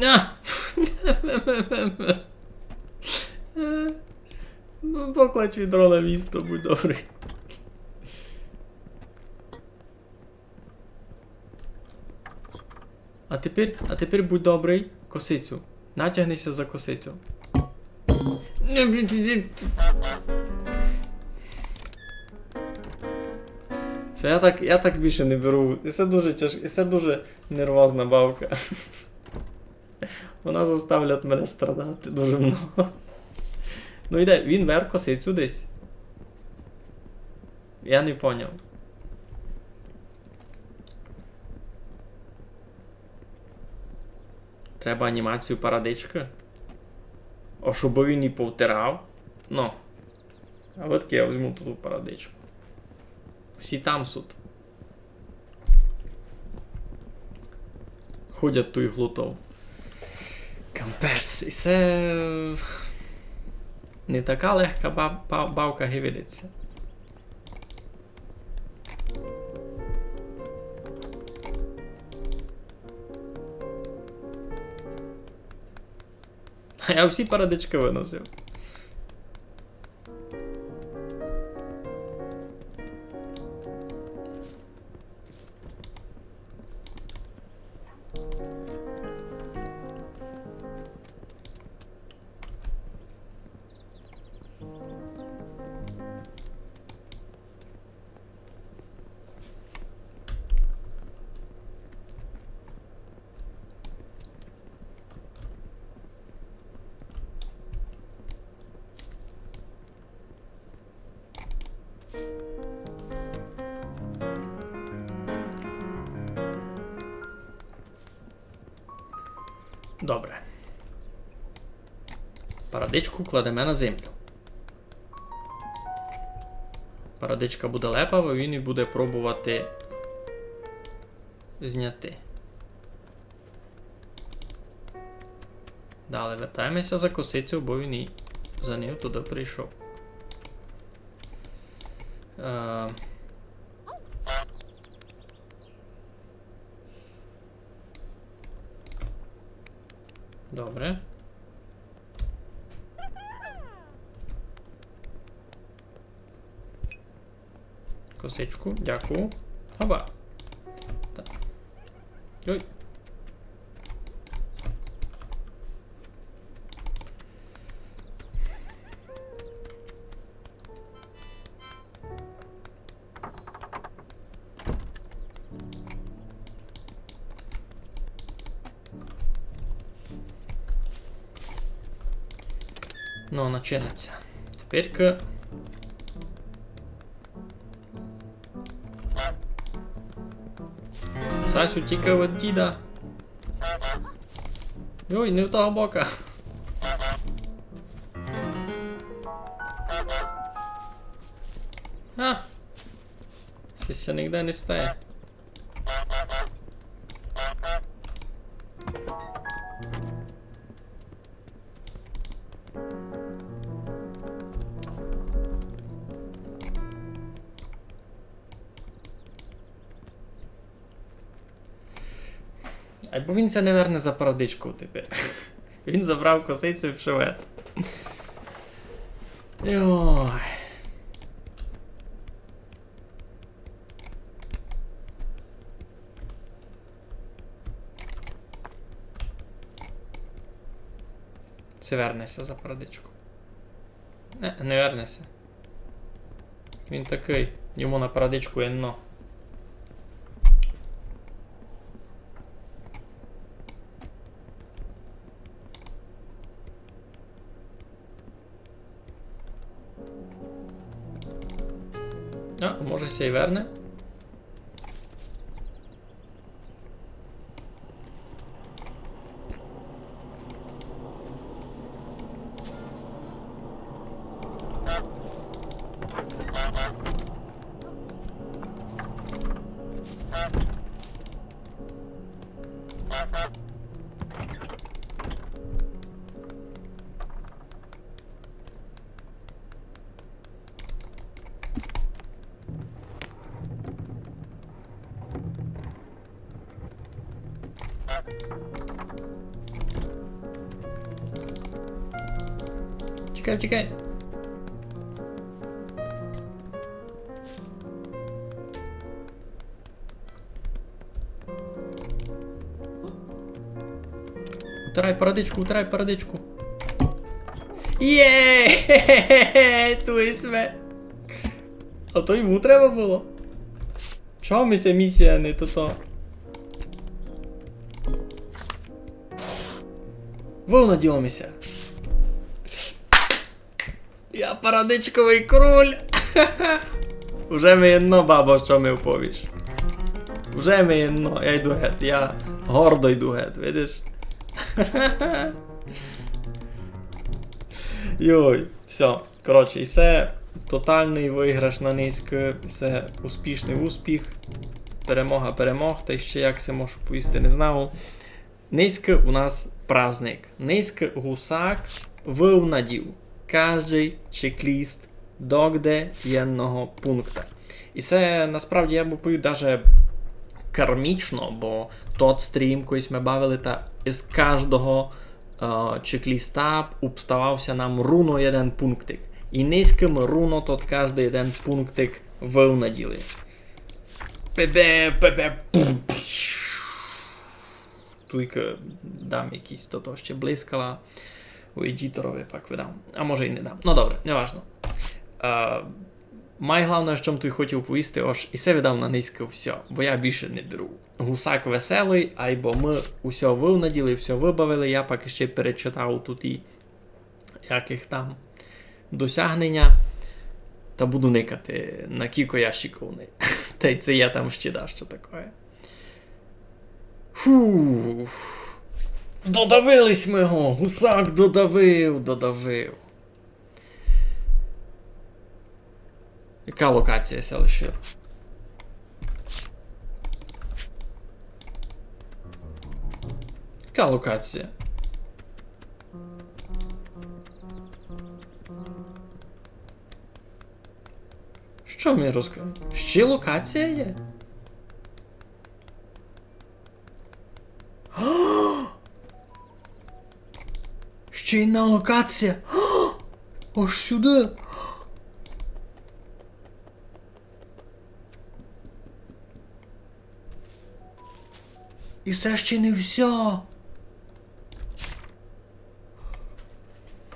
А! Ну, покладь відро на місто, будь добрый. А тепер, а тепер будь добрый, косицю. Натягни ся за косицю. Всьо, я так, я так більше не беру. І се дуже тяж-, і се дуже нервозна бавка. Вона заставлять мене страдати дуже много. Ну йде, він вер косицю десь. Я не поняв. Треба анімацію парадичкы. О, щоб він і повтирав. Ну. А от я возьму ту парадичку. Всі там суть. Ходять ту і глутов. Капець. І се не така легка бав-, бав-, бавка, ги видить ся. А я всі парадичкы выносив. Добре. Парадичку кладеме на землю. Парадичка буде лепава, він і буде пробовати зняти. Дале вертаєме ся за косицю, бо він і за нею туды прийшов. Е, Добре. Косичку, дякую. Хоба. Так. Йой. Ну, начинать ся. Теперь к-, Сась утікав від діда. Йой, не в того бока. А! Щось ся нигде не стає. Айбо він ся не верне за парадичку тепер. Він забрав косицю і пшовет. Йой. Се верне ся за парадичку. Не, не верне ся. Він такый, йому на парадичку єдно. А, може, ся й верне. Тікай, тікай. Утирай парадичку, утирай парадичку. Є! Туй сме. А то йому треба было. Чого ми ся місія не тото? Вовна діло ми ся. Я парадичковый король. Уже ми єдно, бабо, што ми вповіш. Уже ми єдно, я йду гет, я гордо йду гет, видиш? Йой, всьо. Коротше, і се тоталный выграш на нынька, се успішный успіх. Перемога перемог, та ще як се може повісти, не знаю. Нынька у нас праздник. Нынька гусак вывнадів каждый чекліст до де єдного пункта. І се насправді, я бы повів, даже кармічно, бо тот стрім, кой сьме бавили, та із каждого, е, чекліста обставав ся нам руно єден пунктик. І нынька мы руно тот каждый єден пунктик вывнаділи. Пебе, пебе, пум, пш. Туйка дам якісь тото ще блискала у едіторови, пак видам. А може й не дам. Ну добре, неважно. Е, май главне, што м туй хотів повісти, ож і се видав на нынька всьо, бо я більше не беру. Гусак веселый, айбо мы усьо вывнаділи, всьо выбавили, я пак ще перечитав туй і якых там досягненя, та буду никати, на кіко я шиковный. Та й це я там ще дашто такоє. Фух. Додавили сьме го! Гусак додавив, додавив. Яка локація ся лишила? Яка локація? Што ми розкрив? Ще локація є? Ще єдна локація! Аж сюды! І се ще не всьо!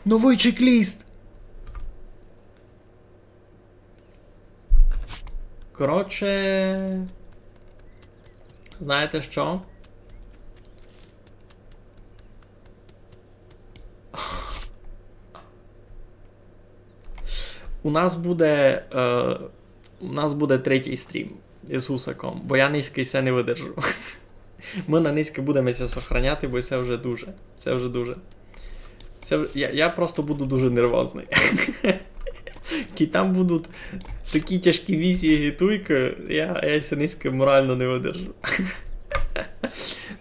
Новый чекліст! Коротше, знаєте што? У нас буде, е, у нас буде третій стрім із гусаком, бо я нынька се не выдержу. Мы на нынька будеме ся сохраняти, бо се вже дуже. Се вже дуже. Се вже, я, я просто буду дуже нервозный. Кі там будуть такі тяжкі місії, ги туйка, я, я ся нынька морално не выдержу.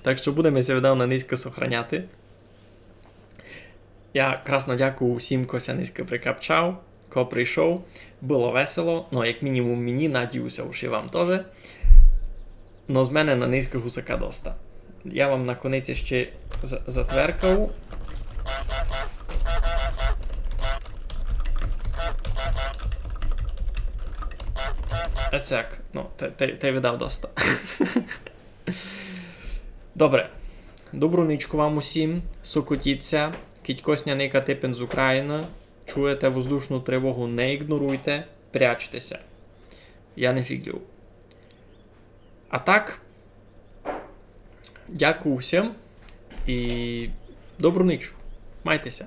Так што будеме ся, видав, на нынька сохраняти. Я красно дякую усім, ко ся нынька прикапчав, ко прийшов. Было весело, ну, як мінімум мені, надію ся, уж і вам тоже. Но з мене на нынька гусака доста. Я вам наконець ще за-, затверкав. Ецек, ну, те, те, те видав доста. Добре. Добру ничку вам усім. Сокотіть ся. Кідь кось ня никать типен з Україны, чуєте воздушну тривогу, не ігноруйте, прячте ся. Я не фіґлю. А так, дякую всім і добру ніч. Майте ся.